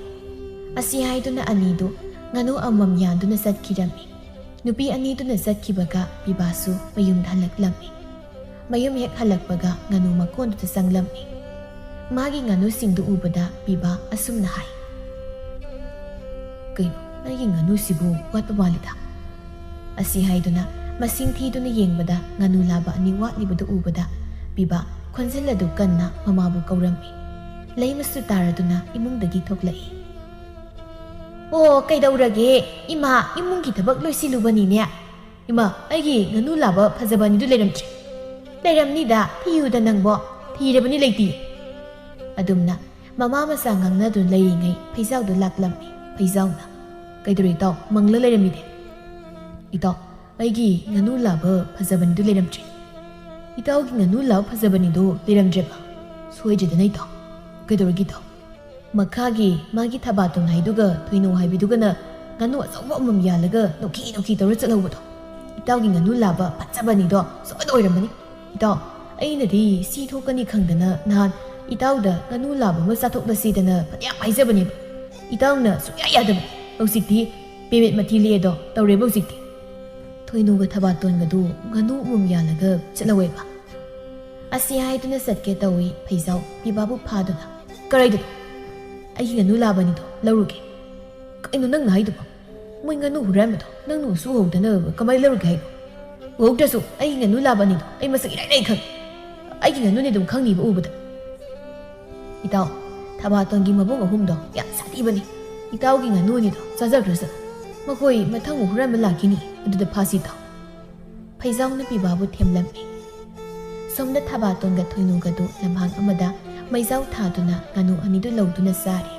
ꯑꯁꯤ ꯍꯥꯏꯗꯨꯅ ꯑꯅꯤꯗꯨ ꯉꯥꯅꯨ ꯑꯃꯃꯝ ꯌꯥꯟꯗꯨꯅ ꯆꯠꯈꯤꯔꯝꯃꯤ꯫ ꯅꯨꯄꯤ ꯑꯅꯤꯗꯨꯅ ꯆꯠꯈꯤꯕꯒ ꯄꯤꯕꯥꯁꯨ ꯃꯌꯨꯝꯗ ꯍꯜꯂꯛꯂꯝꯃꯤ꯫ ꯃꯌꯨꯝ ꯍꯦꯛ ꯍꯜꯂꯛꯄꯒ ꯉꯥꯅꯨ ꯃꯀꯣꯟꯗꯨꯗ ꯆꯪꯂꯝꯃꯤ꯫ ꯃꯥꯒꯤ ꯉꯥꯅꯨꯁꯤꯡꯗꯨ ꯎꯕꯗ ꯄꯤꯕꯥ ꯑꯁꯨꯝꯅ ꯍꯥꯏ, "ꯀꯩꯅꯣ, ꯑꯩꯒꯤ ꯉꯥꯅꯨꯁꯤꯕꯨ ꯋꯥꯠꯄ ꯃꯥꯜꯂꯤꯗ"꯫ ꯑꯁꯤ ꯍꯥꯏꯗꯨꯅ ꯃꯁꯤꯡ ꯊꯤꯗꯨꯅ ꯌꯦꯡꯕꯗ ꯉꯥꯅꯨ ꯂꯥꯕ ꯑꯅꯤ ꯋꯥꯠꯂꯤꯕꯗꯨ ꯎꯕꯗ ꯄꯤꯕꯥ ꯈꯣꯟꯖꯦꯜ ꯑꯗꯨ ꯀꯟꯅ ꯃꯃꯥꯕꯨ ꯀꯧꯔꯝꯃꯤ꯫ ꯂꯩꯃꯁꯨ ꯇꯥꯔꯗꯨꯅ ꯏꯃꯨꯡꯗꯒꯤ ꯊꯣꯛꯂꯛꯏ꯫ "ꯑꯣ, ꯀꯩꯗꯧꯔꯒꯦ? ꯏꯃꯥ, ꯏꯃꯨꯡꯒꯤ ꯊꯕꯛ ꯂꯣꯏꯁꯤꯜꯂꯨꯕꯅꯤꯅꯦ꯫ ꯏꯃꯥ, ꯑꯩꯒꯤ ꯉꯥꯅꯨ ꯂꯥꯕ ꯐꯖꯕ ꯑꯅꯤꯗꯨ ꯂꯩꯔꯝꯗ꯭ꯔꯦ"꯫ "ꯂꯩꯔꯝꯅꯤꯗ, ꯊꯤꯌꯨꯗ ꯅꯪꯕꯣ"꯫ "ꯊꯤꯔꯕꯅꯤ, ꯂꯩꯇꯤꯌꯦ"꯫ ꯑꯗꯨꯝꯅ ꯃꯃꯥ ꯃꯆꯥ ꯉꯥꯡꯅꯗꯨꯅ ꯂꯩꯔꯤꯉꯩ ꯐꯩꯖꯥꯎꯗꯨ ꯂꯥꯛꯂꯝꯃꯤ꯫ ꯐꯩꯖꯥꯎꯅ, "ꯀꯩꯗꯧꯔꯦ ꯏꯇꯥꯎ, ꯃꯪꯂ ꯂꯩꯔꯝꯃꯤꯗꯤ?" "ꯏꯇꯥꯎ, ꯑꯩꯒꯤ ꯉꯥꯅꯨ ꯂꯥꯕ ꯐꯖꯕꯅꯤꯗꯨ ꯂꯩꯔꯝꯗ꯭ꯔꯦ"꯫ "ꯏꯇꯥꯎꯒꯤ ꯉꯥꯅꯨ ꯂꯥꯕ ꯐꯖꯕꯅꯤꯗꯣ ꯂꯩꯔꯝꯗ꯭ꯔꯦꯕ? ꯁꯣꯏꯗ꯭ꯔꯦꯗꯅ ꯏꯇꯥꯎ꯫ ꯀꯩꯗꯧꯔꯒꯦ ꯏꯇꯥꯎ?" ꯃꯈꯥꯒꯤ ꯃꯥꯒꯤ ꯊꯕꯥꯇꯣꯟ ꯍꯥꯏꯗꯨꯒ ꯊꯣꯏꯅꯨ ꯍꯥꯏꯕꯤꯗꯨꯒꯅ ꯉꯥꯅꯨ ꯑꯆꯧꯕ ꯑꯃꯃꯝ ꯌꯥꯜꯂꯒ ꯅꯣꯛꯈꯤ ꯅꯣꯛꯈꯤ ꯇꯧꯔ ꯆꯠꯍꯧꯕꯗꯣ꯫ "ꯏꯇꯥꯎꯒꯤ ꯉꯥꯅꯨ ꯂꯥꯕ ꯐꯖꯕꯅꯤꯗꯣ ꯁꯣꯏꯗ ꯑꯣꯏꯔꯝꯃꯅꯤ꯫ ꯏꯇꯥꯎ, ꯑꯩꯅꯗꯤ ꯁꯤ ꯊꯣꯛꯀꯅꯤ ꯈꯪꯗꯅ ꯅꯍꯥꯟ ꯏꯇꯥꯎꯗ ꯉꯥꯅꯨ ꯂꯥꯕ ꯑꯃ ꯆꯥꯊꯣꯛꯂꯁꯤꯗꯅ ꯐꯅꯌꯥꯝ ꯍꯥꯏꯖꯕꯅꯦꯕ꯫ ꯏꯇꯥꯎꯅ ꯁꯨꯡꯌꯥ ꯌꯥꯗꯕ꯫ ꯍꯧꯖꯤꯛꯇꯤ ꯄꯦꯃꯦꯠ ꯃꯊꯤ ꯂꯦꯛꯑꯦꯗꯣ ꯇꯧꯔꯦꯕ ꯍꯧꯖꯤꯛꯇꯤ"꯫ ꯊꯣꯏꯅꯨꯒ ꯊꯕꯥꯇꯣꯟꯒꯗꯨ ꯉꯥꯅꯨ ꯑꯃꯃꯝ ꯌꯥꯜꯂꯒ ꯆꯠꯍꯧꯋꯦꯕ꯫ ꯑꯁꯤ ꯍꯥꯏꯗꯨꯅ ꯆꯠꯀꯦ ꯇꯧꯏ ꯐꯩꯖꯥꯎ ꯄꯤꯕꯥꯕꯨ ꯐꯥꯗꯨꯅ꯫ "ꯀꯔꯥꯏꯗꯅꯣ? ꯑꯩꯒꯤ ꯉꯥꯅꯨ ꯂꯥꯕꯅꯤꯗꯣ ꯂꯧꯔꯨꯒꯦ"꯫ "ꯀꯩꯅꯣ ꯅꯪꯅ ꯍꯥꯏꯗꯨꯕꯣ? ꯃꯣꯏ ꯉꯥꯅꯨ ꯍꯨꯔꯥꯟꯕꯗꯣ ꯅꯪꯅ ꯎꯁꯨ ꯎꯍꯧꯗꯅ ꯀꯃꯥꯏꯅ ꯂꯧꯔꯨꯒꯦ ꯍꯥꯏꯅꯣ? ꯎꯍꯧꯗ꯭ꯔꯁꯨ ꯑꯩꯒꯤ ꯉꯥꯅꯨ ꯂꯥꯕꯅꯤꯗꯣ ꯑꯩ ꯃꯁꯛ ꯏꯔꯥꯏ ꯂꯥꯏ ꯈꯪꯉꯤ꯫ ꯑꯩꯒꯤ ꯉꯥꯅꯨꯅꯤ ꯑꯗꯨꯝ ꯈꯪꯅꯤꯕ ꯎꯕꯗ"꯫ "ꯏꯇꯥꯎ, ꯊꯕꯥꯇꯣꯟꯒꯤ ꯃꯕꯨꯡ ꯑꯍꯨꯝꯗꯣ ꯌꯥꯝ ꯁꯥꯊꯤꯕꯅꯤ꯫ ꯏꯇꯥꯎꯒꯤ ꯉꯥꯅꯨ ꯑꯅꯤꯗꯣ ꯆꯥꯖꯈ꯭ꯔꯁꯅꯨ꯫ ꯃꯈꯣꯏ ꯃꯊꯪ ꯍꯨꯔꯥꯟꯕ ꯂꯥꯛꯈꯤꯅꯤ, ꯑꯗꯨꯗ ꯐꯥꯁꯤ ꯏꯇꯥꯎ"꯫ ꯐꯩꯖꯥꯎꯅ ꯄꯤꯕꯥꯕꯨ ꯊꯦꯝꯂꯝꯃꯤ꯫ ꯁꯣꯝꯗ ꯊꯕꯥꯇꯣꯟꯒ ꯊꯣꯏꯅꯨꯒꯗꯨ ꯂꯝꯍꯥꯡ ꯑꯃꯗ ꯃꯩꯖꯥꯎ ꯊꯥꯗꯨꯅ ꯉꯥꯅꯨ ꯑꯅꯤꯗꯨ ꯂꯧꯗꯨꯅ ꯆꯥꯔꯤ꯫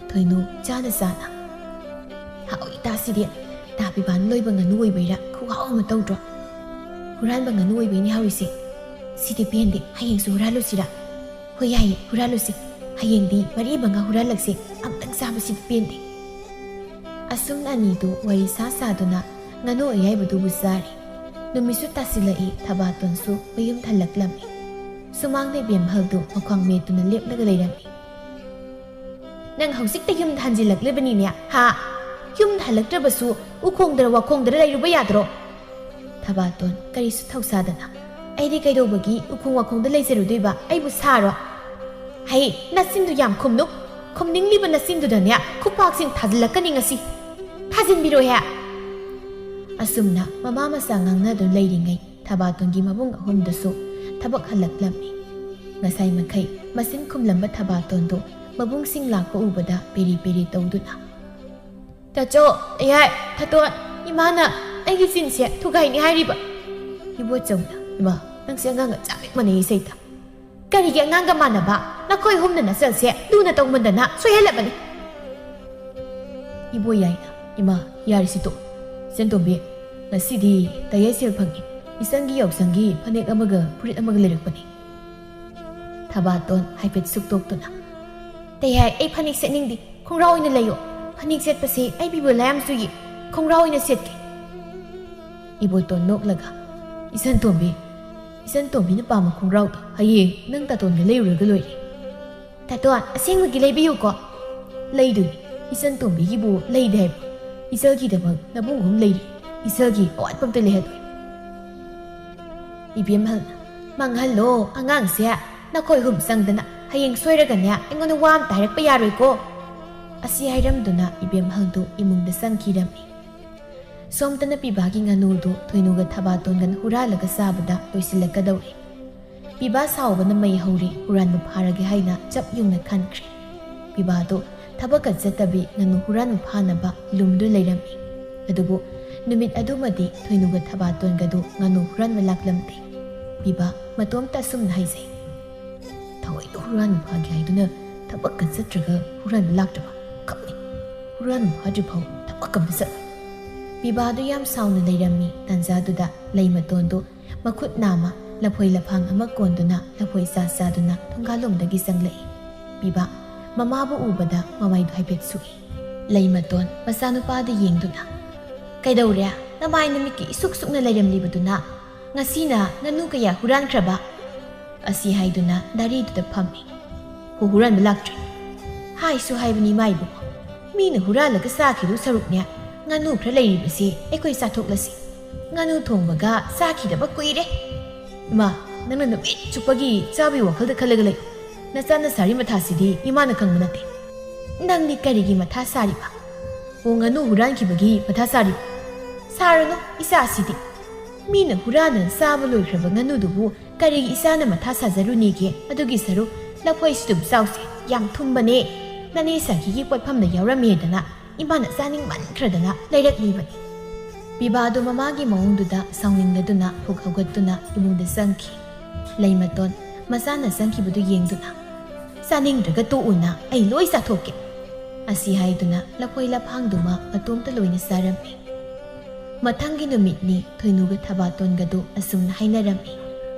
ꯊꯣꯏꯅꯨ ꯆꯥꯅ ꯆꯥꯅ, "ꯍꯥꯎꯏ ꯇꯥꯁꯤꯗꯤ, ꯇꯥ ꯄꯤꯕꯥꯅ ꯂꯣꯏꯕ ꯉꯥꯅꯨ ꯑꯣꯏꯕꯩꯔꯥ ꯈꯨꯍꯥꯎ ꯑꯃ ꯇꯧꯗ꯭ꯔꯣ? ꯍꯨꯔꯥꯟꯕ ꯉꯥꯅꯨ ꯑꯣꯏꯕꯩꯅꯦ ꯍꯥꯎꯔꯤꯁꯦ꯫ ꯁꯤꯗꯤ ꯄꯦꯟꯗꯦ, ꯍꯌꯦꯡꯁꯨ ꯍꯨꯔꯥꯜꯂꯨꯁꯤꯔꯥ? ꯍꯣꯏ ꯌꯥꯏꯌꯦ, ꯍꯨꯔꯥꯜꯂꯨꯁꯤ꯫ ꯍꯌꯦꯡꯗꯤ ꯃꯔꯤ ꯃꯉꯥ ꯍꯨꯔꯥꯜꯂꯛꯁꯤ, ꯑꯝꯇꯪ ꯆꯥꯕꯁꯤꯗꯤ ꯄꯦꯟꯗꯦ꯫ ꯑꯁꯨꯝꯅ ꯑꯅꯤꯗꯨ ꯋꯥꯔꯤ ꯁꯥ ꯁꯥꯗꯨꯅ ꯉꯥꯅꯨ ꯑꯌꯥꯏꯕꯗꯨꯕꯨ ꯆꯥꯔꯤ꯫ ꯅꯨꯃꯤꯠꯁꯨ ꯇꯥꯁꯤꯜꯂꯛꯏ, ꯊꯕꯥꯇꯣꯟꯁꯨ ꯃꯌꯨꯝ ꯍꯜꯂꯛꯂꯝꯃꯤ꯫ ꯁꯨꯃꯥꯡꯗ ꯏꯕꯦꯝꯍꯜꯗꯨ ꯃꯈ꯭ꯋꯥꯡ ꯃꯦꯠꯇꯨꯅ ꯂꯦꯞꯂꯒ ꯂꯩꯔꯝꯃꯤ꯫ "ꯅꯪ ꯍꯧꯖꯤꯛꯇ ꯌꯨꯝꯗ ꯍꯟꯖꯤꯜꯂꯛꯂꯤꯕꯅꯤꯅꯦ, ꯍꯥ? ꯌꯨꯝꯗ ꯍꯜꯂꯛꯇ꯭ꯔꯕꯁꯨ ꯎꯈꯣꯡꯗꯔ ꯋꯥꯈꯣꯡꯗꯔ ꯂꯩꯔꯨꯕ ꯌꯥꯗ꯭ꯔꯣ?" ꯊꯕꯥꯇꯣꯟ ꯀꯔꯤꯁꯨ ꯊꯧꯁꯥꯗꯅ, "ꯑꯩꯗꯤ ꯀꯩꯗꯧꯕꯒꯤ ꯎꯈꯣꯡ ꯋꯥꯈꯣꯡꯗ ꯂꯩꯖꯔꯨꯗꯣꯏꯕ? ꯑꯩꯕꯨ ꯁꯥꯔꯣ?" "ꯍꯩ, ꯅꯆꯤꯟꯗꯨ ꯌꯥꯝ ꯈꯨꯝꯅꯨ꯫ ꯈꯨꯝꯅꯤꯡꯂꯤꯕ ꯅꯆꯤꯟꯗꯨꯗꯅꯦ ꯈꯨꯄꯥꯛꯁꯤꯡ ꯊꯥꯖꯤꯜꯂꯛꯀꯅꯤ ꯉꯁꯤ꯫ ꯊꯥꯖꯤꯟꯕꯤꯔꯣꯍꯦ!" ꯑꯁꯨꯝꯅ ꯃꯃꯥ ꯃꯆꯥ ꯉꯥꯡꯅꯗꯨꯅ ꯂꯩꯔꯤꯉꯩ ꯊꯕꯥꯇꯣꯟꯒꯤ ꯃꯕꯨꯡ ꯑꯍꯨꯝꯗꯨꯁꯨ ꯊꯕꯛ ꯍꯜꯂꯛꯂꯝꯃꯤ꯫ ꯉꯁꯥꯏ ꯃꯈꯩ ꯃꯆꯤꯟ ꯈꯨꯝꯂꯝꯕ ꯊꯕꯥꯇꯣꯟꯗꯨ ꯃꯕꯨꯡꯁꯤꯡ ꯂꯥꯛꯄ ꯎꯕꯗ ꯄꯦꯔꯤ ꯄꯦꯔꯤ ꯇꯧꯗꯨꯅ, "ꯇꯥꯆꯧ, ꯑꯩꯍꯥꯏ, ꯊꯥꯇꯣꯟ, ꯏꯃꯥꯅ ꯑꯩꯒꯤ ꯆꯤꯟꯁꯦ ꯊꯨꯒꯥꯏꯅꯤ ꯍꯥꯏꯔꯤꯕ꯫" ꯏꯕꯣꯆꯧꯅ, "ꯏꯃꯥ, ꯅꯪꯁꯦ ꯑꯉꯥꯡꯒ ꯆꯞ ꯍꯦꯛ ꯃꯥꯟꯅꯩ ꯏꯁꯩꯗ꯫ ꯀꯔꯤꯒꯤ ꯑꯉꯥꯡꯒ ꯃꯥꯟꯅꯕ? ꯅꯈꯣꯏ ꯑꯍꯨꯝꯅ ꯅꯆꯜꯁꯦ ꯂꯨꯅ ꯇꯧꯃꯟꯗꯅ ꯁꯣꯏꯍꯜꯂꯕꯅꯤ꯫" ꯏꯕꯣꯌꯥꯏꯅ, "ꯏꯃꯥ, ꯌꯥꯔꯤꯁꯤ ꯇꯣꯛ꯫ ꯏꯆꯟꯇꯣꯝꯕꯤ, ꯉꯁꯤꯗꯤ ꯇꯌꯥꯏ ꯁꯦꯜ ꯐꯪꯉꯤ꯫ ꯏꯆꯟꯒꯤ ꯌꯥꯎꯁꯪꯒꯤ ꯐꯅꯦꯛ ꯑꯃꯒ ꯐꯨꯔꯤꯠ ꯑꯃꯒ ꯂꯩꯔꯛꯄꯅꯤ꯫" ꯊꯕꯥꯇꯣꯟ ꯍꯥꯏꯐꯦꯠ ꯁꯨꯛꯇꯣꯛꯇꯨꯅ, "ꯇꯌꯥꯏ, ꯑꯩ ꯐꯅꯦꯛ ꯁꯦꯠꯅꯤꯡꯗꯦ꯫ ꯈꯣꯡꯒ꯭ꯔꯥꯎ ꯑꯣꯏꯅ ꯂꯩꯌꯣ꯫ ꯐꯅꯦꯛ ꯁꯦꯠꯄꯁꯦ ꯑꯩ ꯕꯤꯕꯨꯂꯥ ꯌꯥꯝ ꯆꯨꯏꯌꯦ꯫ ꯈꯣꯡꯒ꯭ꯔꯥꯎ ꯑꯣꯏꯅ ꯁꯦꯠꯀꯦ꯫" ꯏꯕꯣꯇꯣꯟ ꯅꯣꯛꯂꯒ, "ꯏꯆꯟꯇꯣꯝꯕꯤ, ꯏꯆꯟꯇꯣꯝꯕꯤꯅ ꯄꯥꯝꯕ ꯈꯣꯡꯒ꯭ꯔꯥꯎꯗꯣ ꯍꯌꯦꯡ ꯅꯪ ꯇꯥꯇꯣꯟꯒ ꯂꯩꯔꯨꯔꯒ ꯂꯣꯏꯔꯦ꯫" "ꯇꯥꯇꯣꯟ, ꯑꯁꯦꯡꯕꯒꯤ ꯂꯩꯕꯤꯌꯨꯀꯣ꯫" "ꯂꯩꯗꯣꯏꯅꯤ꯫ ꯏꯆꯟꯇꯣꯝꯕꯤꯒꯤꯕꯨ ꯂꯩꯗꯦ ꯍꯥꯏꯕ? ꯏꯆꯜꯒꯤꯗꯃꯛ ꯅꯕꯨꯡ ꯑꯍꯨꯝ ꯂꯩꯔꯤ꯫ ꯏꯆꯜꯒꯤ ꯑꯋꯥꯠꯄ ꯑꯝꯇ ꯂꯩꯍꯜꯂꯣꯏ꯫" ꯏꯕꯦꯝꯍꯜꯅ, "ꯃꯥꯡꯍꯜꯂꯣ ꯑꯉꯥꯡꯁꯦ꯫ ꯅꯈꯣꯏ ꯑꯍꯨꯝ ꯆꯪꯗꯅ ꯍꯌꯦꯡ ꯁꯣꯏꯔꯒꯅꯦ ꯑꯩꯉꯣꯟꯗ ꯋꯥ ꯑꯝꯇ ꯍꯥꯏꯔꯛꯄ ꯌꯥꯔꯣꯏꯀꯣ꯫" ꯑꯁꯤ ꯍꯥꯏꯔꯝꯗꯨꯅ ꯏꯕꯦꯝꯍꯜꯗꯨ ꯏꯃꯨꯡꯗ ꯆꯪꯈꯤꯔꯝꯃꯤ꯫ ꯁꯣꯝꯗꯅ ꯄꯤꯕꯥꯒꯤ ꯉꯥꯅꯨꯗꯨ ꯊꯣꯏꯅꯨꯒ ꯊꯕꯥꯇꯣꯟꯒꯅ ꯍꯨꯔꯥꯜꯂꯒ ꯆꯥꯕꯗ ꯂꯣꯏꯁꯤꯜꯂꯛꯀꯗꯧꯔꯦ꯫ ꯄꯤꯕꯥ ꯁꯥꯎꯕꯅ ꯃꯩ ꯍꯧꯔꯤ, ꯍꯨꯔꯥꯟꯕ ꯐꯥꯔꯒꯦ ꯍꯥꯏꯅ ꯆꯞ ꯌꯨꯡꯅ ꯈꯟꯈ꯭ꯔꯦ꯫ ꯄꯤꯕꯥꯗꯨ ꯊꯕꯛꯀ ꯆꯠꯇꯕꯤ ꯉꯥꯅꯨ ꯍꯨꯔꯥꯟꯕ ꯐꯥꯅꯕ ꯂꯨꯝꯗꯨ ꯂꯩꯔꯝꯃꯤ꯫ ꯑꯗꯨꯕꯨ ꯅꯨꯃꯤꯠ ꯑꯗꯨꯃꯗꯤ ꯊꯣꯏꯅꯨꯒ ꯊꯕꯥꯇꯣꯟꯒꯗꯨ ꯉꯥꯅꯨ ꯍꯨꯔꯥꯟꯕ ꯂꯥꯛꯂꯝꯗꯦ꯫ ꯄꯤꯕꯥ ꯃꯇꯣꯝꯇ ꯑꯁꯨꯝꯅ ꯍꯥꯏꯖꯩ, "ꯊꯑꯣꯏꯅ ꯍꯨꯔꯥꯟꯕ ꯐꯥꯒꯦ ꯍꯥꯏꯗꯨꯅ ꯊꯕꯛꯀ ꯆꯠꯇ꯭ꯔꯒ ꯍꯨꯔꯥꯟꯕ ꯂꯥꯛꯇ꯭ꯔꯕ? ꯈꯪꯉꯤ, ꯍꯨꯔꯥꯟꯕ ꯐꯥꯗ꯭ꯔꯤ ꯐꯥꯎ ꯊꯕꯛ ꯑꯝꯇ ꯆꯠꯂꯣꯏ꯫" ꯄꯤꯕꯥꯗꯨ ꯌꯥꯝ ꯁꯥꯎꯅ ꯂꯩꯔꯝꯃꯤ꯫ ꯇꯥꯟꯖꯥꯗꯨꯗ ꯂꯩꯃꯇꯣꯟꯗꯨ ꯃꯈꯨꯠ ꯅꯥꯝꯃ ꯂꯐꯣꯏ ꯂꯐꯥꯡ ꯑꯃ ꯀꯣꯟꯗꯨꯅ ꯂꯐꯣꯏ ꯆꯥ ꯆꯥꯗꯨꯅ ꯊꯣꯡꯒꯥꯜꯂꯣꯝꯗꯒꯤ ꯆꯪꯂꯛꯏ꯫ ꯄꯤꯕꯥ ꯃꯃꯥꯕꯨ ꯎꯕꯗ ꯃꯃꯥꯏꯗꯨ ꯍꯥꯏꯐꯦꯠ ꯁꯨꯛꯏ꯫ ꯂꯩꯃꯇꯣꯟ ꯃꯆꯥꯅꯨꯄꯥꯗ ꯌꯦꯡꯗꯨꯅ, "ꯀꯩꯗꯧꯔꯦ? ꯅꯃꯥꯏ ꯅꯃꯤꯠꯀꯤ ꯏꯁꯨꯛ ꯁꯨꯛꯅ ꯂꯩꯔꯝꯂꯤꯕꯗꯨꯅ? ꯉꯁꯤꯅ ꯉꯥꯅꯨ ꯀꯌꯥ ꯍꯨꯔꯥꯟꯈ꯭ꯔꯕ?" ꯑꯁꯤ ꯍꯥꯏꯗꯨꯅ ꯗꯥꯔꯤꯗꯨꯗ ꯐꯝꯃꯤ꯫ "ꯍꯨ-, ꯍꯨꯔꯥꯟꯕ ꯂꯥꯛꯇ꯭ꯔꯤ꯫ ꯍꯥꯏꯁꯨ ꯍꯥꯏꯕꯅꯤ ꯏꯃꯥ ꯏꯕꯨꯡꯉꯣ, ꯃꯤꯅ ꯍꯨꯔꯥꯜꯂꯒ ꯆꯥꯈꯤꯗꯨ ꯁꯔꯨꯛꯅꯦ, ꯉꯥꯅꯨ ꯈꯔ ꯂꯩꯔꯤꯕꯁꯤ ꯑꯩꯈꯣꯏ ꯆꯥꯊꯣꯛꯂꯁꯤ꯫ ꯉꯥꯅꯨ ꯊꯣꯡꯕꯒ ꯆꯥꯈꯤꯗꯕ ꯀꯨꯏꯔꯦ꯫ ꯏꯃꯥ, ꯅꯪꯅ ꯅꯨꯃꯤꯠ ꯆꯨꯞꯄꯒꯤ ꯆꯥꯕꯒꯤ ꯋꯥꯈꯜꯗ ꯈꯜꯂꯒ ꯂꯩ꯫ ꯅꯆꯥꯅ ꯁꯥꯔꯤ ꯃꯊꯥꯁꯤꯗꯤ ꯏꯃꯥꯅ ꯈꯪꯕ ꯅꯠꯇꯦ꯫ ꯅꯪꯗꯤ ꯀꯔꯤꯒꯤ ꯃꯊꯥ ꯁꯥꯔꯤꯕ? ꯑꯣ, ꯉꯥꯅꯨ ꯍꯨꯔꯥꯟꯈꯤꯕꯒꯤ ꯃꯊꯥ ꯁꯥꯔꯤꯕ? ꯁꯥꯔꯨꯅꯨ, ꯏꯆꯥꯁꯤꯗꯤ꯫ ꯃꯤꯅ ꯍꯨꯔꯥꯟꯗꯅ ꯆꯥꯕ ꯂꯣꯏꯈ꯭ꯔꯕ ꯉꯥꯅꯨꯗꯨꯕꯨ ꯀꯔꯤꯒꯤ ꯏꯆꯥꯅ ꯃꯊꯥ ꯁꯥꯖꯔꯨꯅꯤꯒꯦ? ꯑꯗꯨꯒꯤ ꯁꯔꯨꯛ ꯂꯐꯣꯏꯁꯤꯗꯨꯝ ꯆꯥꯎꯁꯦ, ꯌꯥꯝ ꯊꯨꯝꯕꯅꯦ꯫ ꯅꯅꯦ ꯁꯥꯈꯤꯒꯤ ꯄꯣꯠꯐꯝꯗ ꯌꯥꯎꯔꯝꯃꯦꯗꯅ ꯏꯃꯥꯅ ꯆꯥꯅꯤꯡꯃꯟꯈ꯭ꯔꯗꯅ ꯂꯩꯔꯛꯂꯤꯕꯅꯤ꯫" ꯄꯤꯕꯥꯗꯨ ꯃꯃꯥꯒꯤ ꯃꯑꯣꯡꯗꯨꯗ ꯁꯥꯎꯅꯤꯡꯂꯗꯨꯅ ꯐꯨꯛ ꯍꯧꯒꯠꯇꯨꯅ ꯏꯃꯨꯡꯗ ꯆꯪꯈꯤ꯫ ꯂꯩꯃꯇꯣꯟ ꯃꯆꯥꯅ ꯆꯪꯈꯤꯕꯗꯨ ꯌꯦꯡꯗꯨꯅ, "ꯆꯥꯅꯤꯡꯗ꯭ꯔꯒ ꯇꯣꯛꯎꯅ, ꯑꯩ ꯂꯣꯏ ꯆꯥꯊꯣꯛꯀꯦ꯫" ꯑꯁꯤ ꯍꯥꯏꯗꯨꯅ ꯂꯐꯣꯏ ꯂꯐꯥꯡꯗꯨꯃ ꯃꯇꯣꯝꯇ ꯂꯣꯏꯅ ꯆꯥꯔꯝꯃꯤ꯫ ꯃꯊꯪꯒꯤ ꯅꯨꯃꯤꯠꯅꯤ ꯊꯣꯏꯅꯨꯒ ꯊꯕꯥꯇꯣꯟꯒꯗꯨ ꯑꯁꯨꯝꯅ ꯍꯥꯏꯅꯔꯝꯃꯤ꯫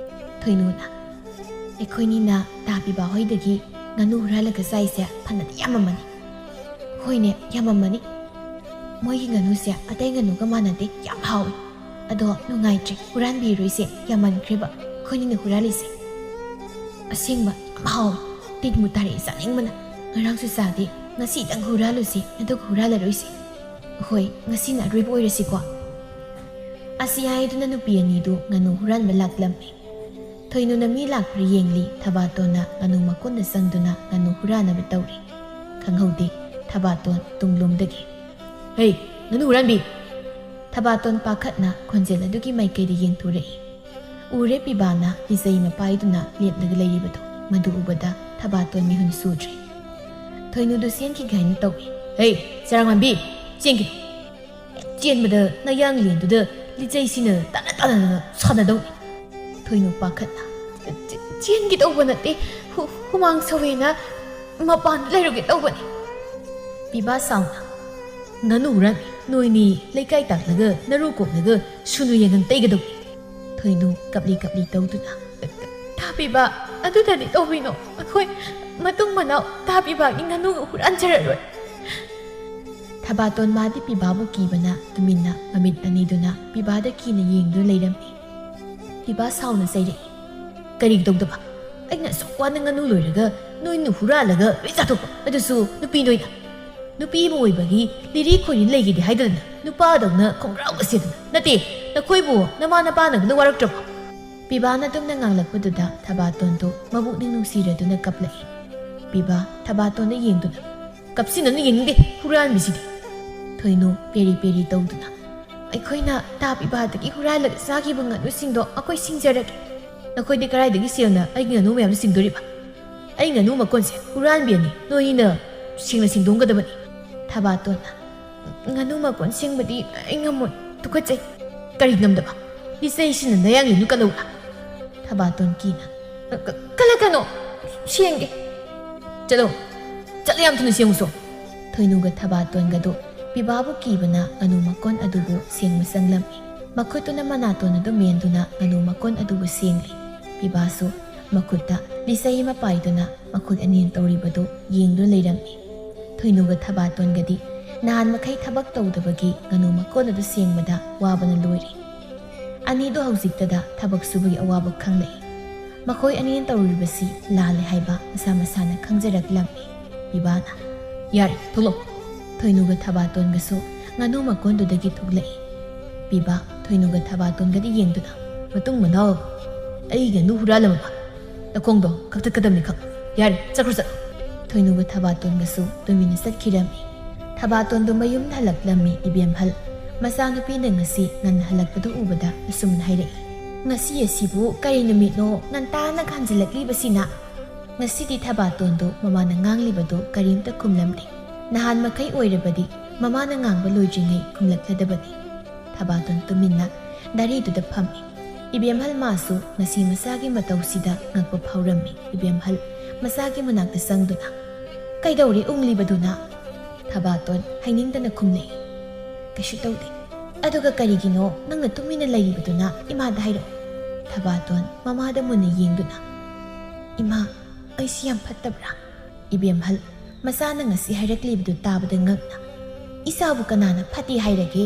ꯊꯣꯏꯅꯨꯅ, "ꯑꯩꯈꯣꯏꯅꯤꯅ ꯇꯥ ꯄꯤꯕꯥ ꯍꯣꯏꯗꯒꯤ ꯉꯥꯅꯨ ꯍꯨꯔꯥꯜꯂꯒ ꯆꯥꯏꯁꯦ ꯐꯅꯗꯤ ꯌꯥꯝꯃꯝꯃꯅꯤ꯫" "ꯍꯣꯏꯅꯦ, ꯌꯥꯝꯃꯝꯃꯅꯤ꯫ ꯃꯣꯏꯒꯤ ꯉꯥꯅꯨꯁꯦ ꯑꯇꯩ ꯉꯥꯅꯨꯒ ꯃꯥꯟꯅꯗꯦ, ꯌꯥꯝ ꯍꯥꯎꯏ꯫ ꯑꯗꯣ ꯅꯨꯡꯉꯥꯏꯇ꯭ꯔꯦ, ꯍꯨꯔꯥꯟꯕꯤꯔꯣꯏꯁꯦ, ꯌꯥꯝꯃꯟꯈ꯭ꯔꯦꯕ ꯑꯩꯈꯣꯏꯅꯤꯅ ꯍꯨꯔꯥꯜꯂꯤꯁꯦ꯫ ꯑꯁꯦꯡꯕ ꯌꯥꯝ ꯍꯥꯎꯏ, ꯇꯤꯟꯕꯨ ꯇꯥꯔꯛꯏ ꯆꯥꯅꯤꯡꯕꯅ꯫ ꯉꯔꯥꯡꯁꯨ ꯆꯥꯗꯦ, ꯉꯁꯤꯗꯪ ꯍꯨꯔꯥꯜꯂꯨꯁꯦ, ꯑꯗꯨꯒ ꯍꯨꯔꯥꯜꯂꯔꯣꯏꯁꯦ꯫ ꯍꯣꯏ, ꯉꯁꯤꯅ ꯑꯔꯣꯏꯕ ꯑꯣꯏꯔꯁꯤꯀꯣ꯫" ꯑꯁꯤ ꯍꯥꯏꯗꯨꯅ ꯅꯨꯄꯤ ꯑꯅꯤꯗꯨ ꯉꯥꯅꯨ ꯍꯨꯔꯥꯟꯕ ꯂꯥꯛꯂꯝꯃꯤ꯫ ꯊꯣꯏꯅꯨꯅ ꯃꯤ ꯂꯥꯛꯄ꯭ꯔꯥ ꯌꯦꯡꯂꯤ, ꯊꯕꯥꯇꯣꯟꯅ ꯉꯥꯅꯨ ꯃꯀꯣꯟꯗ ꯆꯪꯗꯨꯅ ꯉꯥꯅꯨ ꯍꯨꯔꯥꯟꯅꯕ ꯇꯧꯔꯤ꯫ ꯈꯪꯍꯧꯗꯦ, ꯊꯕꯥꯇꯣꯟ ꯇꯨꯡꯂꯣꯝꯗꯒꯤ, "ꯍꯦ, ꯉꯥꯅꯨ ꯍꯨꯔꯥꯟꯕꯤ!" ꯊꯕꯥꯇꯣꯟ ꯄꯥꯈꯠꯅ ꯈꯣꯟꯖꯦꯜ ꯑꯗꯨꯒꯤ ꯃꯥꯏꯀꯩꯗ ꯌꯦꯡꯊꯣꯔꯛꯏ꯫ ꯎꯔꯦ ꯄꯤꯕꯥꯅ ꯂꯤꯆꯩ ꯑꯃ ꯄꯥꯏꯗꯨꯅ ꯂꯦꯞꯂꯒ ꯂꯩꯔꯤꯕꯗꯨ꯫ ꯃꯗꯨ ꯎꯕꯗ ꯊꯕꯥꯇꯣꯟ ꯃꯤꯍꯨꯟ ꯁꯨꯗ꯭ꯔꯦ꯫ ꯊꯣꯏꯅꯨꯗꯨ ꯆꯦꯟꯈꯤꯒꯦ ꯍꯥꯏꯅ ꯇꯧꯏ꯫ "ꯍꯦ, ꯆꯔꯥꯡ ꯃꯥꯟꯕꯤ, ꯆꯦꯟꯈꯤꯅꯨ! ꯆꯦꯟꯕꯗ ꯅꯌꯥꯡꯂꯦꯟꯗꯨꯗ ꯂꯤꯆꯩꯁꯤꯅ ꯇꯥꯟꯅ ꯇꯥꯟꯅꯗꯅ ꯁꯥꯟꯅꯗꯧꯅꯤ꯫" ꯊꯣꯏꯅꯨ ꯄꯥꯈꯠꯅ, "ꯆꯦ-, ꯆꯦꯟꯒꯦ ꯇꯧꯕ ꯅꯠꯇꯦ, ꯍꯨ-, ꯍꯨꯃꯥꯡ ꯁꯧꯋꯦꯅ ꯃꯄꯥꯟꯗ ꯂꯩꯔꯨꯒꯦ ꯇꯧꯕꯅꯤ꯫" ꯄꯤꯕꯥ ꯁꯥꯎꯅ, "ꯉꯥꯅꯨ ꯍꯨꯔꯥꯟꯕꯤ, ꯅꯣꯏꯅꯤ ꯂꯩꯀꯥꯏ ꯇꯥꯛꯂꯒ ꯅꯔꯨ ꯀꯣꯛꯂꯒ ꯁꯨꯅꯨ ꯌꯦꯡꯉꯪ ꯇꯩꯒꯗꯧꯕꯅꯤ꯫ ꯊꯣꯏꯅꯨ ꯀꯞꯂꯤ ꯀꯞꯂꯤ ꯇꯧꯗꯨꯅ, "ꯇꯥ ꯄꯤꯕꯥ, ꯑꯗꯨꯗꯗꯤ ꯇꯧꯕꯤꯅꯣ꯫ ꯑꯩꯈꯣꯏ ꯃꯇꯨꯡ ꯃꯅꯥꯎ ꯇꯥ ꯄꯤꯕꯥꯒꯤ ꯉꯥꯅꯨꯒ ꯍꯨꯔꯥꯟꯖꯔꯔꯣꯏ"꯫ ꯊꯕꯥꯇꯣꯟ ꯃꯥꯗꯤ ꯄꯤꯕꯥꯕꯨ ꯀꯤꯕꯅ ꯇꯨꯃꯤꯟꯅ ꯃꯃꯤꯠ ꯑꯅꯤꯗꯨꯅ ꯄꯤꯕꯥꯗ ꯀꯤꯅ ꯌꯦꯡꯗꯨꯅ ꯂꯩꯔꯝꯃꯤ꯫ ꯄꯤꯕꯥ ꯁꯥꯎꯅ ꯆꯩꯔꯛꯏ꯫ "ꯀꯔꯤ ꯇꯧꯗꯕ? ꯑꯩꯅ ꯑꯁꯨꯛ ꯋꯥꯅ ꯉꯥꯅꯨ ꯂꯣꯏꯔꯒ ꯅꯣꯏꯅ ꯍꯨꯔꯥꯜꯂꯒ ꯂꯣꯏ ꯆꯥꯊꯣꯛꯄ, ꯑꯗꯨꯁꯨ ꯅꯨꯄꯤ ꯅꯣꯏꯅ꯫ ꯅꯨꯄꯤ ꯑꯃ ꯑꯣꯏꯕꯒꯤ ꯂꯤꯔꯤ ꯈꯣꯏꯔꯤ ꯂꯩꯒꯦꯗꯤ ꯍꯥꯏꯗꯅ ꯅꯨꯄꯥꯗꯧꯅ ꯈꯣꯡꯒ꯭ꯔꯥꯎꯒ ꯁꯦꯠꯇꯅ꯫ ꯅꯠꯇꯦ, ꯅꯈꯣꯏꯕꯨ ꯅꯃꯥ ꯅꯄꯥꯅꯒꯗ ꯋꯥꯔꯛꯇ꯭ꯔꯕꯣ?" ꯄꯤꯕꯥꯅ ꯇꯨꯝꯅ ꯉꯥꯡꯂꯛꯄꯗꯨꯗ ꯊꯕꯥꯇꯣꯟꯗꯨ ꯃꯕꯨꯛꯅꯤꯡ ꯅꯨꯡꯁꯤꯔꯗꯨꯅ ꯀꯞꯂꯛꯏ꯫ ꯄꯤꯕꯥ ꯊꯕꯥꯇꯣꯟꯗ ꯌꯦꯡꯗꯨꯅ, "ꯀꯞꯁꯤꯟꯅꯅ ꯌꯦꯡꯅꯤꯡꯗꯦ, ꯍꯨꯔꯥꯟꯕꯤꯁꯤꯗꯤ"꯫ ꯊꯣꯏꯅꯨ ꯄꯦꯔꯤ ꯄꯦꯔꯤ ꯇꯧꯗꯨꯅ, "ꯑꯩꯈꯣꯏꯅ ꯇꯥ ꯄꯤꯕꯥꯗꯒꯤ ꯍꯨꯔꯥꯜꯂꯒ ꯆꯥꯈꯤꯕ ꯉꯥꯅꯨꯁꯤꯡꯗꯣ ꯑꯩꯈꯣꯏ ꯁꯤꯡꯖꯔꯒꯦ꯫ ꯅꯈꯣꯏꯗꯤ ꯀꯗꯥꯏꯗꯒꯤ ꯁꯦꯜꯅ ꯑꯩꯒꯤ ꯉꯥꯅꯨ ꯃꯌꯥꯝꯗꯨ ꯁꯤꯡꯗꯣꯔꯤꯕ? ꯑꯩ ꯉꯥꯅꯨ ꯃꯀꯣꯟꯁꯦ ꯍꯨꯔꯥꯟꯕꯤꯔꯅꯤ, ꯅꯣꯏꯅꯤꯅ ꯁꯦꯡꯅ ꯁꯦꯡꯗꯣꯛꯒꯗꯕꯅꯤ"꯫ ꯊꯕꯥꯇꯣꯟꯅ, "ꯉꯥꯅꯨ ꯃꯀꯣꯟ ꯁꯦꯡꯕꯗꯤ ꯑꯩ ꯉꯝꯃꯣꯏ, ꯇꯨꯀꯠꯆꯩ"꯫ "ꯀꯔꯤ ꯉꯝꯗꯕ? ꯂꯤꯆꯩꯁꯤꯅ ꯅꯌꯥꯡ ꯂꯦꯟꯗꯨ ꯀꯜꯂꯧꯔꯥ?" ꯊꯕꯥꯇꯣꯟ ꯀꯤꯅ, "ꯀ-, ꯀ-, ꯀꯜꯂꯛꯀꯅꯣ, ꯁꯦꯡꯒꯦ꯫ ꯆꯠꯂꯣ, ꯆꯠꯂꯣ, ꯌꯥꯝ ꯊꯨꯅ ꯁꯦꯡꯉꯨꯁꯣ"꯫ ꯊꯣꯏꯅꯨꯒ ꯊꯕꯥꯇꯣꯟꯒꯗꯨ ꯄꯤꯕꯥꯕꯨ ꯀꯤꯕꯅ ꯉꯥꯅꯨ ꯃꯀꯣꯟ ꯑꯗꯨꯕꯨ ꯁꯦꯡꯕ ꯆꯪꯂꯝꯃꯤ꯫ ꯃꯈꯨꯠꯇꯨꯅ ꯃꯅꯥꯇꯣꯟ ꯑꯗꯨ ꯃꯦꯟꯗꯨꯅ ꯉꯥꯅꯨ ꯃꯀꯣꯟ ꯑꯗꯨꯕꯨ ꯁꯦꯡꯂꯤ꯫ ꯄꯤꯕꯥꯁꯨ ꯃꯈꯨꯠꯇ ꯂꯤꯆꯩ ꯑꯃ ꯄꯥꯏꯗꯨꯅ ꯃꯈꯣꯏ ꯑꯅꯤꯅ ꯇꯧꯔꯤꯕꯗꯨ ꯌꯦꯡꯗꯨꯅ ꯂꯩꯔꯝꯃꯤ꯫ ꯊꯣꯏꯅꯨꯒ ꯊꯕꯥꯇꯣꯟꯒꯗꯤ ꯅꯍꯥꯟ ꯃꯈꯩ ꯊꯕꯛ ꯇꯧꯗꯕꯒꯤ ꯉꯥꯅꯨ ꯃꯀꯣꯟ ꯑꯗꯨ ꯁꯦꯡꯕꯗ ꯋꯥꯕꯅ ꯂꯣꯏꯔꯦ꯫ ꯑꯅꯤꯗꯨ ꯍꯧꯖꯤꯛꯇꯗ ꯊꯕꯛ ꯁꯨꯕꯒꯤ ꯑꯋꯥꯕ ꯈꯪꯂꯛꯏ꯫ ꯃꯈꯣꯏ ꯑꯅꯤꯅ ꯇꯧꯔꯤꯕꯁꯤ ꯂꯥꯜꯂꯦ ꯍꯥꯏꯕ ꯃꯁꯥ ꯃꯁꯥꯅ ꯈꯪꯖꯔꯛꯂꯝꯃꯤ꯫ ꯄꯤꯕꯥꯅ, "ꯌꯥꯔꯦ, ꯊꯣꯛꯂꯛꯑꯣ"꯫ ꯊꯣꯏꯅꯨꯒ ꯊꯕꯥꯇꯣꯟꯒꯁꯨ ꯉꯥꯅꯨ ꯃꯀꯣꯟꯗꯨꯗꯒꯤ ꯊꯣꯛꯂꯛꯏ꯫ ꯄꯤꯕꯥ ꯊꯣꯏꯅꯨꯒ ꯊꯕꯥꯇꯣꯟꯒꯗꯤ ꯌꯦꯡꯗꯨꯅ, "ꯃꯇꯨꯡ ꯃꯅꯥꯎ, ꯑꯩ ꯉꯥꯅꯨ ꯍꯨꯔꯥꯜꯂꯝꯃꯕ? ꯅꯈꯣꯡꯗꯣ ꯀꯛꯊꯠꯀꯗꯕꯅꯤ ꯈꯪ꯫ ꯌꯥꯔꯦ, ꯆꯠꯈ꯭ꯔꯣ, ꯆꯠꯂꯣ"꯫ ꯊꯣꯏꯅꯨꯒ ꯊꯕꯥꯇꯣꯟꯒꯁꯨ ꯇꯨꯃꯤꯟꯅ ꯆꯠꯈꯤꯔꯝꯃꯤ꯫ ꯊꯕꯥꯇꯣꯟꯗꯨ ꯃꯌꯨꯝꯗ ꯍꯜꯂꯛꯂꯝꯃꯤ꯫ ꯏꯕꯦꯝꯍꯜ ꯃꯆꯥꯅꯨꯄꯤꯅ ꯉꯁꯤ ꯉꯟꯅ ꯍꯜꯂꯛꯄꯗꯨ ꯎꯕꯗ ꯑꯁꯨꯝꯅ ꯍꯥꯏꯔꯛꯏ, "ꯉꯁꯤ ꯑꯁꯤꯕꯨ ꯀꯔꯤ ꯅꯨꯃꯤꯠꯅꯣ ꯉꯟꯇꯥꯅ ꯍꯟꯖꯤꯜꯂꯛꯂꯤꯕꯁꯤꯅ?" ꯉꯁꯤꯗꯤ ꯊꯕꯥꯇꯣꯟꯗꯨ ꯃꯃꯥꯅ ꯉꯥꯡꯂꯤꯕꯗꯨ ꯀꯔꯤꯝꯇ ꯈꯨꯝꯂꯝꯗꯦ꯫ ꯅꯍꯥꯟ ꯃꯈꯩ ꯑꯣꯏꯔꯕꯗꯤ ꯃꯃꯥꯅ ꯉꯥꯡꯕ ꯂꯣꯏꯗ꯭ꯔꯤꯉꯩ ꯈꯨꯝꯂꯛꯂꯗꯕꯅꯤ꯫ ꯊꯕꯥꯇꯣꯟ ꯇꯨꯃꯤꯟꯅ ꯗꯥꯔꯤꯗꯨꯗ ꯐꯝꯃꯤ꯫ ꯏꯕꯦꯝꯍꯜ ꯃꯥꯁꯨ ꯉꯁꯤ ꯃꯆꯥꯒꯤ ꯃꯇꯧꯁꯤꯗ ꯉꯛꯄ ꯐꯥꯎꯔꯝꯃꯤ꯫ ꯏꯕꯦꯝꯍꯜ ꯃꯆꯥꯒꯤ ꯃꯅꯥꯛꯇ ꯆꯪꯗꯨꯅ, "ꯀꯩꯗꯧꯔꯦ ꯎꯪꯂꯤꯕꯗꯨꯅ?" ꯊꯕꯥꯇꯣꯟ ꯍꯥꯏꯅꯤꯡꯗꯅ ꯈꯨꯝꯂꯛꯏ꯫ "ꯀꯩꯁꯨ ꯇꯧꯗꯦ꯫ ꯑꯗꯨꯒ ꯀꯔꯤꯒꯤꯅꯣ ꯅꯪꯅ ꯇꯨꯃꯤꯟꯅ ꯂꯩꯔꯤꯕꯗꯨꯅ? ꯏꯃꯥꯗ ꯍꯥꯏꯔꯛꯑꯣ꯫" ꯊꯕꯥꯇꯣꯟ ꯃꯃꯥꯗ ꯃꯨꯟꯅ ꯌꯦꯡꯗꯨꯅ, "ꯏꯃꯥ, ꯑꯩꯁꯤ ꯌꯥꯝ ꯐꯠꯇꯕ꯭ꯔꯥ?" ꯏꯕꯦꯝꯍꯜ, ꯃꯆꯥꯅ ꯉꯁꯤ ꯍꯥꯏꯔꯛꯂꯤꯕꯗꯨ ꯇꯥꯕꯗ ꯉꯛꯅ, "ꯏꯆꯥꯕꯨ ꯀꯅꯥꯅ ꯐꯠꯇꯦ ꯍꯥꯏꯔꯒꯦ?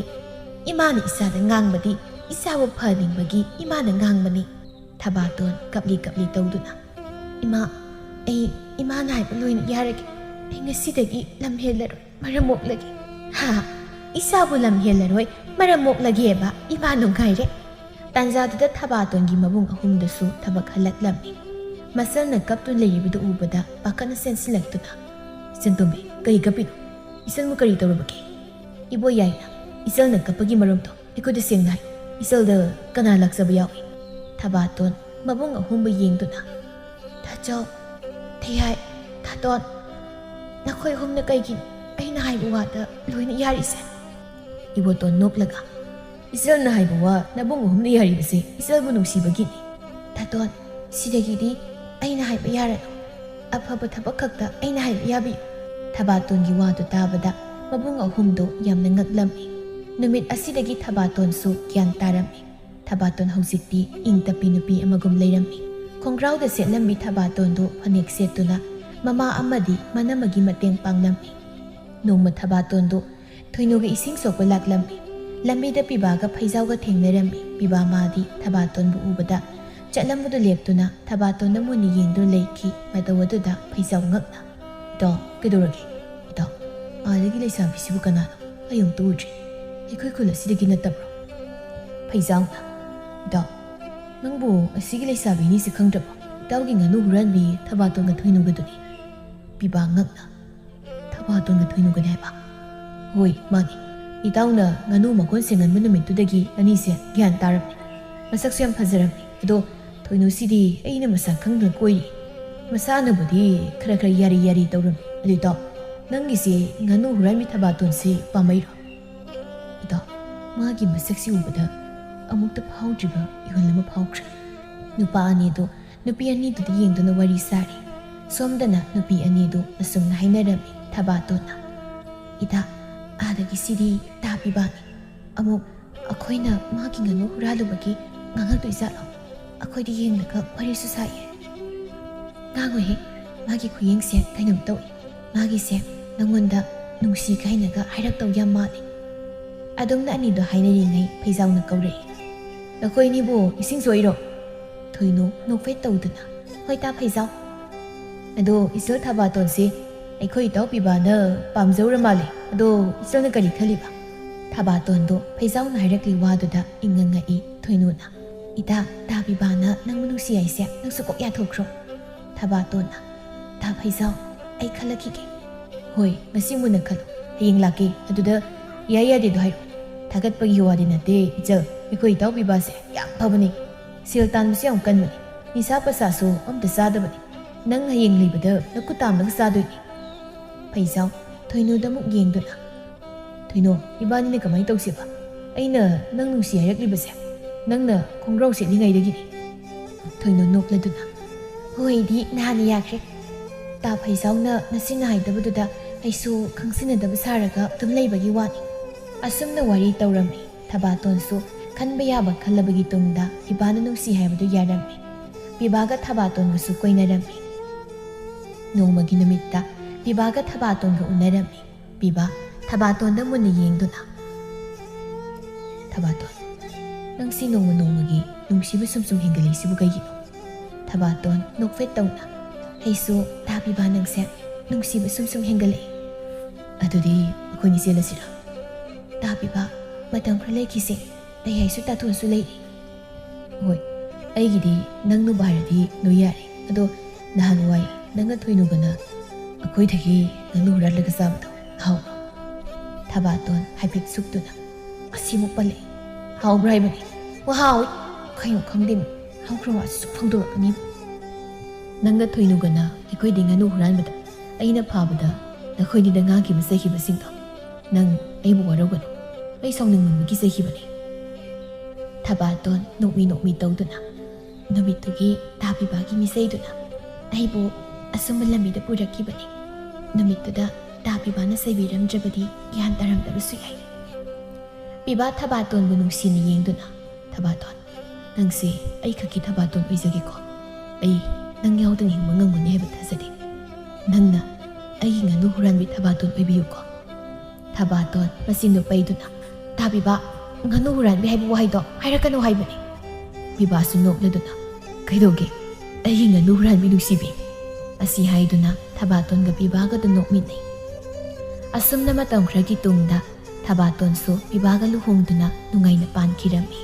ꯏꯃꯥꯅ ꯏꯆꯥꯗ ꯉꯥꯡꯕꯗꯤ ꯏꯆꯥꯕꯨ ꯐꯍꯟꯅꯤꯡꯕꯒꯤ ꯏꯃꯥꯅ ꯉꯥꯡꯕꯅꯤ꯫" ꯊꯕꯥꯇꯣꯟ ꯀꯞꯂꯤ ꯀꯞꯂꯤ ꯇꯧꯗꯨꯅ, "ꯏꯃꯥ, ꯑꯩ ꯏꯃꯥꯅ ꯍꯥꯏꯕ ꯂꯣꯏꯅ ꯌꯥꯔꯒꯦ꯫ ꯑꯩ ꯉꯁꯤꯗꯒꯤ ꯂꯝ ꯍꯦꯜꯂꯔꯣꯏ, ꯃꯔꯝ ꯃꯣꯛꯂꯒꯦ꯫" "ꯍꯥ? ꯏꯆꯥꯕꯨ ꯂꯝ ꯍꯦꯜꯂꯔꯣꯏ, ꯃꯔꯝ ꯃꯣꯛꯂꯒꯦꯕ? ꯏꯃꯥ ꯅꯨꯡꯉꯥꯏꯔꯦ꯫" ꯇꯥꯟꯖꯥꯗꯨꯗ ꯊꯕꯥꯇꯣꯟꯒꯤ ꯃꯕꯨꯡ ꯑꯍꯨꯝꯗꯁꯨ ꯊꯕꯛ ꯍꯜꯂꯛꯂꯝꯃꯤ꯫ ꯃꯆꯜꯅ ꯀꯞꯇꯨꯅ ꯂꯩꯔꯤꯕꯗꯨ ꯎꯕꯗ ꯄꯥꯈꯠꯅ ꯆꯦꯟꯁꯤꯜꯂꯛꯇꯨꯅ, "ꯏꯆꯟꯇꯣꯝꯕꯤ, ꯀꯔꯤ ꯀꯞꯄꯤꯅꯣ? ꯏꯆꯟꯕꯨ ꯀꯔꯤ ꯇꯧꯔꯕꯒꯦ?" "ꯏꯕꯣ ꯌꯥꯏꯅ, ꯏꯆꯜꯅ ꯀꯞꯄꯒꯤ ꯃꯔꯝꯗꯣ ꯑꯩꯈꯣꯏꯗ ꯁꯦꯡꯅ ꯍꯥꯏ꯫ ꯏꯆꯜꯗ ꯀꯅꯥ ꯂꯥꯛꯆꯕ ꯌꯥꯎꯏ?" ꯊꯕꯥꯇꯣꯟ ꯃꯕꯨꯡ ꯑꯍꯨꯝꯕꯨ ꯌꯦꯡꯗꯨꯅ, "ꯊꯥꯆꯧ, ꯊꯩꯍꯥꯏ, ꯊꯥꯇꯣꯟ, ꯅꯈꯣꯏ ꯑꯍꯨꯝꯅ ꯀꯩꯒꯤꯅꯣ ꯑꯩꯅ ꯍꯥꯏꯕ ꯋꯥꯗ ꯂꯣꯏꯅ ꯌꯥꯔꯤꯁꯦ?" ꯏꯕꯣꯇꯣꯟ ꯅꯣꯛꯂꯒ, "ꯏꯆꯜꯅ ꯍꯥꯏꯕ ꯋꯥ ꯅꯕꯨꯡ ꯑꯍꯨꯝꯅ ꯌꯥꯔꯤꯕꯁꯦ ꯏꯆꯜꯕꯨ ꯅꯨꯡꯁꯤꯕꯒꯤꯅꯤ꯫" "ꯊꯥꯇꯣꯟ, ꯁꯤꯗꯒꯤꯗꯤ ꯑꯩꯅ ꯍꯥꯏꯕ ꯌꯥꯔꯅꯨ꯫ ꯑꯐꯕ ꯊꯕꯛ ꯈꯛꯇ ꯑꯩꯅ ꯍꯥꯏꯕ ꯌꯥꯕꯤꯌꯨ꯫" ꯊꯕꯥꯇꯣꯟꯒꯤ ꯋꯥꯗꯨ ꯇꯥꯕꯗ ꯃꯕꯨꯡ ꯑꯍꯨꯝꯗꯨ ꯌꯥꯝꯅ ꯉꯛꯂꯝꯃꯤ꯫ ꯅꯨꯃꯤꯠ ꯑꯁꯤꯗꯒꯤ ꯊꯕꯥꯇꯣꯟꯁꯨ ꯒ꯭ꯌꯥꯟ ꯇꯥꯔꯝꯃꯤ꯫ ꯊꯕꯥꯇꯣꯟ ꯍꯧꯖꯤꯛꯇꯤ ꯏꯪ ꯇꯞꯄꯤ ꯅꯨꯄꯤ ꯑꯃꯒꯨꯝ ꯂꯩꯔꯝꯃꯤ꯫ ꯈꯣꯡꯒ꯭ꯔꯥꯎꯗ ꯁꯦꯠꯂꯝꯃꯤ ꯊꯕꯥꯇꯣꯟꯗꯨ ꯐꯅꯦꯛ ꯁꯦꯠꯇꯨꯅ ꯃꯃꯥ ꯑꯃꯗꯤ ꯃꯅꯝꯃꯒꯤ ꯃꯇꯦꯡ ꯄꯥꯡꯂꯝꯃꯤ꯫ ꯅꯣꯡꯃ ꯊꯕꯥꯇꯣꯟꯗꯨ ꯊꯣꯏꯅꯨꯒ ꯏꯁꯤꯡ ꯁꯣꯛꯄ ꯂꯥꯛꯂꯝꯃꯤ꯫ ꯂꯝꯕꯤꯗ ꯄꯤꯕꯥꯒ ꯐꯩꯖꯥꯎꯒ ꯊꯦꯡꯅꯔꯝꯃꯤ꯫ ꯄꯤꯕꯥ ꯃꯥꯗꯤ ꯊꯕꯥꯇꯣꯟꯕꯨ ꯎꯕꯗ ꯆꯠꯂꯝꯕꯗꯨ ꯂꯦꯞꯇꯨꯅ ꯊꯕꯥꯇꯣꯟꯗ ꯃꯨꯟꯅ ꯌꯦꯡꯗꯨꯅ ꯂꯩꯈꯤ꯫ ꯃꯇꯧ ꯑꯗꯨꯗ ꯐꯩꯖꯥꯎ ꯉꯛꯅ, "ꯏꯇꯥꯎ, ꯀꯩꯗꯧꯔꯒꯦ? ꯏꯇꯥꯎ, ꯑꯥꯗꯒꯤ ꯂꯩꯁꯥꯕꯤꯁꯤꯕꯨ ꯀꯅꯥꯅꯣ? ꯑꯩ ꯑꯃꯨꯛꯇ ꯎꯗ꯭ꯔꯤ꯫ ꯑꯩꯈꯣꯏ ꯈꯨꯜ ꯑꯁꯤꯗꯒꯤ ꯅꯠꯇꯕ꯭ꯔꯣ?" ꯐꯩꯖꯥꯎꯅ, "ꯏꯇꯥꯎ, ꯅꯪꯕꯨ ꯑꯁꯤꯒꯤ ꯂꯩꯁꯥꯕꯤ ꯑꯅꯤꯁꯤ ꯈꯪꯗ꯭ꯔꯕꯣ? ꯏꯇꯥꯎꯒꯤ ꯉꯥꯅꯨ ꯍꯨꯔꯥꯟꯕꯤ ꯊꯕꯥꯇꯣꯟꯒ ꯊꯣꯏꯅꯨꯒꯗꯨꯅꯤ꯫" ꯄꯤꯕꯥ ꯉꯛꯅ, "ꯊꯕꯥꯇꯣꯟꯒ ꯊꯣꯏꯅꯨꯒꯅꯤ ꯍꯥꯏꯕ?" "ꯍꯣꯏ, ꯃꯥꯅꯤ꯫ ꯏꯇꯥꯎꯅ ꯉꯥꯅꯨ ꯃꯀꯣꯟ ꯁꯦꯡꯍꯟꯕ ꯅꯨꯃꯤꯠꯇꯨꯗꯒꯤ ꯑꯅꯤꯁꯦ ꯒ꯭ꯌꯥꯟ ꯇꯥꯔꯝꯃꯤ꯫ ꯃꯁꯛꯁꯨ ꯌꯥꯝ ꯐꯖꯔꯝꯃꯤ꯫ ꯑꯗꯣ ꯊꯣꯏꯅꯨꯁꯤꯗꯤ ꯑꯩꯅ ꯃꯁꯥ ꯈꯪꯗꯅ ꯀꯣꯏꯔꯤ꯫ ꯃꯁꯥꯅꯕꯨꯗꯤ ꯈꯔ ꯈꯔ ꯌꯥꯔꯤ ꯌꯥꯔꯤ ꯇꯧꯔꯝꯃꯤ꯫ ꯑꯗꯨ ꯏꯇꯥꯎ, ꯅꯪꯒꯤꯁꯦ ꯉꯥꯅꯨ ꯍꯨꯔꯥꯟꯕꯤ ꯊꯕꯥꯇꯣꯟꯁꯦ ꯄꯥꯝꯃꯛꯏꯔꯣ?" ꯏꯇꯥꯎ, ꯃꯥꯒꯤ ꯃꯁꯛꯁꯤ ꯎꯕꯗ ꯑꯃꯨꯛꯇ ꯐꯥꯎꯗ꯭ꯔꯤꯕ ꯏꯍꯨꯜ ꯑꯃ ꯐꯥꯎꯈ꯭ꯔꯦ꯫ ꯅꯨꯄꯥ ꯑꯅꯤꯗꯨ ꯅꯨꯄꯤ ꯑꯅꯤꯗꯨꯗ ꯌꯦꯡꯗꯨꯅ ꯋꯥꯔꯤ ꯁꯥꯔꯤ꯫ ꯁꯣꯝꯗꯅ ꯅꯨꯄꯤ ꯑꯅꯤꯗꯨ ꯑꯁꯨꯝꯅ ꯍꯥꯏꯅꯔꯝꯃꯤ ꯊꯕꯥꯇꯣꯟꯅ, "ꯏꯇꯥ, ꯑꯥꯗꯒꯤ ꯁꯤꯗꯤ ꯇꯥ ꯄꯤꯕꯥꯅꯤ꯫ ꯑꯃꯨꯛ ꯑꯩꯈꯣꯏꯅ ꯃꯥꯒꯤ ꯉꯥꯅꯨ ꯍꯨꯔꯥꯜꯂꯨꯕꯒꯤ ꯉꯥꯡꯉꯛꯇꯣꯏ ꯖꯥꯠꯂꯣ? ꯑꯩꯈꯣꯏꯗꯤ ꯌꯦꯡꯂꯒ ꯋꯥꯔꯤꯁꯨ ꯁꯥꯏꯌꯦ꯫ ꯉꯥꯡꯉꯣꯏꯍꯦ, ꯃꯥꯒꯤ ꯈꯨꯌꯦꯡꯁꯦ ꯀꯩꯅꯣꯝ ꯇꯧꯏ꯫ ꯃꯥꯒꯤꯁꯦ ꯅꯪꯉꯣꯟꯗ ꯅꯨꯡꯁꯤ ꯀꯥꯏꯅꯒ ꯍꯥꯏꯔꯛꯇꯧ ꯌꯥꯝ ꯃꯥꯜꯂꯤ꯫ ꯑꯗꯨꯝꯅ ꯑꯅꯤꯗꯣ ꯍꯥꯏꯅꯔꯤꯉꯩ ꯐꯩꯖꯥꯎꯅ ꯀꯧꯔꯛꯏ꯫ "ꯅꯈꯣꯏꯅꯤꯕꯨ ꯏꯁꯤꯡ ꯁꯣꯛꯏꯔꯣ?" ꯊꯣꯏꯅꯨ ꯅꯣꯛꯐꯦꯠ ꯇꯧꯗꯨꯅ, "ꯍꯣꯏ ꯇꯥ ꯐꯩꯖꯥꯎ꯫ ꯑꯗꯣ ꯏꯆꯜ ꯊꯕꯥꯇꯣꯟꯁꯤ ꯑꯩꯈꯣꯏ ꯏꯇꯥꯎ ꯄꯤꯕꯥꯅ ꯄꯥꯝꯖꯧꯔ ꯃꯥꯜꯂꯦ꯫ ꯑꯗꯣ ꯏꯆꯜꯅ ꯀꯔꯤ ꯈꯜꯂꯤꯕ?" ꯊꯕꯥꯇꯣꯟꯗꯣ ꯐꯩꯖꯥꯎꯅ ꯍꯥꯏꯔꯛꯂꯤ ꯋꯥꯗꯨꯗ ꯏꯪꯉꯪꯉꯛꯏ ꯊꯣꯏꯅꯨꯅ꯫ "ꯏꯇꯥ, ꯇꯥ ꯄꯤꯕꯥꯅ ꯅꯪꯕꯨ ꯅꯨꯡꯁꯤ ꯍꯥꯏꯁꯦ ꯅꯪꯁꯨ ꯀꯣꯛ ꯌꯥꯊꯣꯛꯈ꯭ꯔꯣ꯫" ꯊꯕꯥꯇꯣꯟꯅ, "ꯇꯥ ꯐꯩꯖꯥꯎ, ꯑꯩ ꯈꯜꯂꯛꯈꯤꯒꯦ꯫" "ꯍꯣꯏ, ꯉꯁꯤ ꯃꯨꯟꯅ ꯈꯜꯂꯨ꯫ ꯍꯌꯦꯡ ꯂꯥꯛꯀꯦ꯫ ꯑꯗꯨꯗ ꯌꯥꯏ ꯌꯥꯗꯦꯗꯣ ꯍꯥꯏꯔꯣ꯫ ꯊꯥꯒꯠꯄꯒꯤ ꯋꯥꯗꯤ ꯅꯠꯇꯦ ꯏꯆꯜ, ꯑꯩꯈꯣꯏ ꯏꯇꯥꯎ ꯄꯤꯕꯥꯁꯦ ꯌꯥꯝ ꯐꯕꯅꯤ꯫ ꯁꯦꯜ ꯇꯥꯟꯕꯁꯨ ꯌꯥꯝ ꯀꯟꯕꯅꯤ꯫ ꯅꯤꯁꯥ ꯄꯁꯥꯁꯨ ꯑꯝꯇ ꯆꯥꯗꯕꯅꯤ꯫ ꯅꯪ ꯍꯌꯦꯡ ꯂꯩꯕꯗ ꯅꯈꯨꯠ ꯇꯥꯝꯂꯒ ꯆꯥꯗꯣꯏꯅꯤ꯫" ꯐꯩꯖꯥꯎ ꯊꯣꯏꯅꯨꯗ ꯑꯃꯨꯛ ꯌꯦꯡꯗꯨꯅ, "ꯊꯣꯏꯅꯨ, ꯏꯕꯥꯅꯤꯅ ꯀꯃꯥꯏꯅ ꯇꯧꯁꯦꯕ? ꯑꯩꯅ ꯅꯪ ꯅꯨꯡꯁꯤ ꯍꯥꯏꯔꯛꯂꯤꯕꯁꯦ ꯅꯪꯅ ꯈꯣꯡꯒ꯭ꯔꯥꯎ ꯁꯦꯠꯂꯤꯉꯩꯗꯒꯤꯅꯤ꯫" ꯊꯣꯏꯅꯨ ꯅꯣꯛꯂꯗꯨꯅ, "ꯍꯣꯏꯗꯤ ꯅꯍꯥꯟꯅ ꯌꯥꯈ꯭ꯔꯦ꯫ ꯇꯥ ꯐꯩꯖꯥꯎꯅ ꯃꯁꯤꯅ ꯍꯥꯏꯗꯕꯗꯨꯗ ꯑꯩꯁꯨ ꯈꯪꯁꯤꯟꯅꯗꯕ ꯁꯥꯔꯒ ꯑꯗꯨꯝ ꯂꯩꯕꯒꯤ ꯋꯥꯅꯤ꯫" ꯑꯁꯨꯝꯅ ꯋꯥꯔꯤ ꯇꯧꯔꯝꯃꯤ꯫ ꯊꯕꯥꯇꯣꯟꯁꯨ ꯈꯟꯕ ꯌꯥꯕ ꯈꯜꯂꯕꯒꯤ ꯇꯨꯡꯗ ꯄꯤꯕꯥꯅ ꯅꯨꯡꯁꯤ ꯍꯥꯏꯕꯗꯨ ꯌꯥꯔꯝꯃꯤ꯫ ꯄꯤꯕꯥꯒ ꯊꯕꯥꯇꯣꯟꯒꯁꯨ ꯀꯣꯏꯅꯔꯝꯃꯤ꯫ ꯅꯣꯡꯃꯒꯤ ꯅꯨꯃꯤꯠꯇ ꯄꯤꯕꯥꯒ ꯊꯕꯥꯇꯣꯟꯒ ꯎꯅꯔꯝꯃꯤ꯫ ꯄꯤꯕꯥ ꯊꯕꯥꯇꯣꯟꯗ ꯃꯨꯟꯅ ꯌꯦꯡꯗꯨꯅ, "ꯊꯕꯥꯇꯣꯟ, ꯅꯪꯁꯤ ꯅꯣꯡꯃ ꯅꯣꯡꯃꯒꯤ ꯅꯨꯡꯁꯤꯕ ꯁꯨꯝ ꯁꯨꯝ ꯍꯦꯟꯒꯠꯂꯛꯏꯁꯤꯕꯨ ꯀꯩꯒꯤꯅꯣ?" ꯊꯕꯥꯇꯣꯟ ꯅꯣꯛꯐꯦꯠ ꯇꯧꯅ, "ꯑꯩꯁꯨ ꯇꯥ ꯄꯤꯕꯥ ꯅꯪꯁꯦ ꯅꯨꯡꯁꯤꯕ ꯁꯨꯝ ꯁꯨꯝ ꯍꯦꯟꯒꯠꯂꯛꯏ꯫" "ꯑꯗꯨꯗꯤ ꯑꯩꯈꯣꯏꯅꯤ ꯆꯦꯜꯂꯁꯤꯔꯥ?" "ꯇꯥ ꯄꯤꯕꯥ, ꯃꯇꯝ ꯈꯔ ꯂꯩꯈꯤꯁꯦ꯫ ꯂꯩꯍꯥꯏꯁꯨ ꯇꯥꯊꯣꯛꯑꯁꯨ ꯂꯩꯔꯤ꯫" "ꯍꯣꯏ, ꯑꯩꯒꯤꯗꯤ ꯅꯪ ꯅꯨꯡꯕ ꯍꯥꯏꯔꯗꯤ ꯂꯣꯏ ꯌꯥꯔꯦ꯫ ꯑꯗꯣ ꯅꯍꯥꯟꯋꯥꯏ ꯅꯪꯅ ꯊꯣꯏꯅꯨꯒꯅ ꯑꯩꯈꯣꯏꯗꯒꯤ ꯉꯥꯅꯨ ꯍꯨꯔꯥꯜꯂꯒ ꯆꯥꯕꯗꯣ ꯍꯥꯎꯕ꯭ꯔꯣ?" ꯊꯕꯥꯇꯣꯟ ꯍꯥꯏꯐꯦꯠ ꯁꯨꯞꯇꯨꯅ, "ꯑꯁꯤꯃꯨꯛ ꯄꯜꯂꯛꯑꯦ꯫ ꯍꯥꯎꯕ꯭ꯔꯥ ꯍꯥꯏꯕꯅꯤ꯫ ꯋꯥ ꯍꯥꯎꯏ꯫ ꯀꯩꯅꯣ ꯈꯪꯗꯦꯅꯦ꯫ ꯍꯥꯎꯈ꯭ꯔ ꯋꯥꯁꯨ ꯁꯨꯛ ꯐꯣꯡꯗꯣꯔꯛꯀꯅꯤ꯫" "ꯅꯪꯒ ꯊꯣꯏꯅꯨꯒꯅ ꯑꯩꯈꯣꯏꯗꯤ ꯉꯥꯅꯨ ꯍꯨꯔꯥꯟꯕꯗ ꯑꯩꯅ ꯐꯥꯕꯗ ꯅꯈꯣꯏꯅꯤꯗ ꯉꯥꯡꯈꯤꯕ ꯆꯩꯈꯤꯕꯁꯤꯡꯗꯣ ꯅꯪ ꯑꯩꯕꯨ ꯋꯥꯔꯧꯒꯅꯨ꯫ ꯑꯩ ꯁꯥꯎꯅꯤꯡꯃꯟꯕꯒꯤ ꯆꯩꯈꯤꯕꯅꯤ꯫" ꯊꯕꯥꯇꯣꯟ ꯅꯣꯛꯃꯤ ꯅꯣꯛꯃꯤ ꯇꯧꯗꯨꯅ, "ꯅꯨꯃꯤꯠꯇꯨꯒꯤ ꯇꯥ ꯄꯤꯕꯥꯒꯤ ꯃꯤꯆꯩꯗꯨꯅ ꯑꯩꯕꯨ ꯑꯆꯨꯝꯕ ꯂꯝꯕꯤꯗ ꯄꯨꯔꯛꯈꯤꯕꯅꯤ꯫ ꯅꯨꯃꯤꯠꯇꯨꯗ ꯇꯥ ꯄꯤꯕꯥꯅ ꯆꯩꯕꯤꯔꯝꯗ꯭ꯔꯕꯗꯤ ꯒ꯭ꯌꯥꯟ ꯇꯥꯔꯝꯗꯕꯁꯨ ꯌꯥꯏ꯫ ꯄꯤꯕꯥ ꯊꯕꯥꯇꯣꯟꯕꯨ ꯅꯨꯡꯁꯤꯅ ꯌꯦꯡꯗꯨꯅ, "ꯊꯕꯥꯇꯣꯟ, ꯅꯪꯁꯦ ꯑꯩ ꯈꯛꯀꯤ ꯊꯕꯥꯇꯣꯟ ꯑꯣꯏꯖꯒꯦꯀꯣ꯫ ꯑꯩ ꯅꯪ ꯌꯥꯎꯗꯅ ꯍꯤꯡꯕ ꯉꯝꯒꯅꯤ ꯍꯥꯏꯕ ꯊꯥꯖꯗꯦ꯫ ꯅꯪꯅ ꯑꯩꯒꯤ ꯉꯥꯅꯨ ꯍꯨꯔꯥꯟꯕꯤ ꯊꯕꯥꯇꯣꯟ ꯑꯣꯏꯕꯤꯌꯨꯀꯣ꯫" ꯊꯕꯥꯇꯣꯟ ꯃꯆꯤꯟꯗꯨ ꯄꯩꯗꯨꯅ, "ꯇꯥ ꯄꯤꯕꯥ, ꯉꯥꯅꯨ ꯍꯨꯔꯥꯟꯕꯤ ꯍꯥꯏꯕ ꯋꯥꯍꯩꯗꯣ ꯍꯥꯏꯔꯛꯀꯅꯨ ꯍꯥꯏꯕꯅꯤ꯫" ꯄꯤꯕꯥꯁꯨ ꯅꯣꯛꯂꯗꯨꯅ, "ꯀꯩꯗꯧꯒꯦ? ꯑꯩꯒꯤ ꯉꯥꯅꯨ ꯍꯨꯔꯥꯟꯕꯤ ꯅꯨꯡꯁꯤꯕꯤ꯫" ꯑꯁꯤ ꯍꯥꯏꯗꯨꯅ ꯊꯕꯥꯇꯣꯟꯒ ꯄꯤꯕꯥꯒꯗꯨ ꯅꯣꯛꯃꯤꯟꯅꯩ꯫ ꯑꯁꯨꯝꯅ ꯃꯇꯝ ꯈꯔꯒꯤ ꯇꯨꯡꯗ ꯊꯕꯥꯇꯣꯟꯁꯨ ꯄꯤꯕꯥꯒ ꯂꯨꯍꯣꯡꯗꯨꯅ ꯅꯨꯡꯉꯥꯏꯅ ꯄꯥꯟꯈꯤꯔꯝꯃꯤ꯫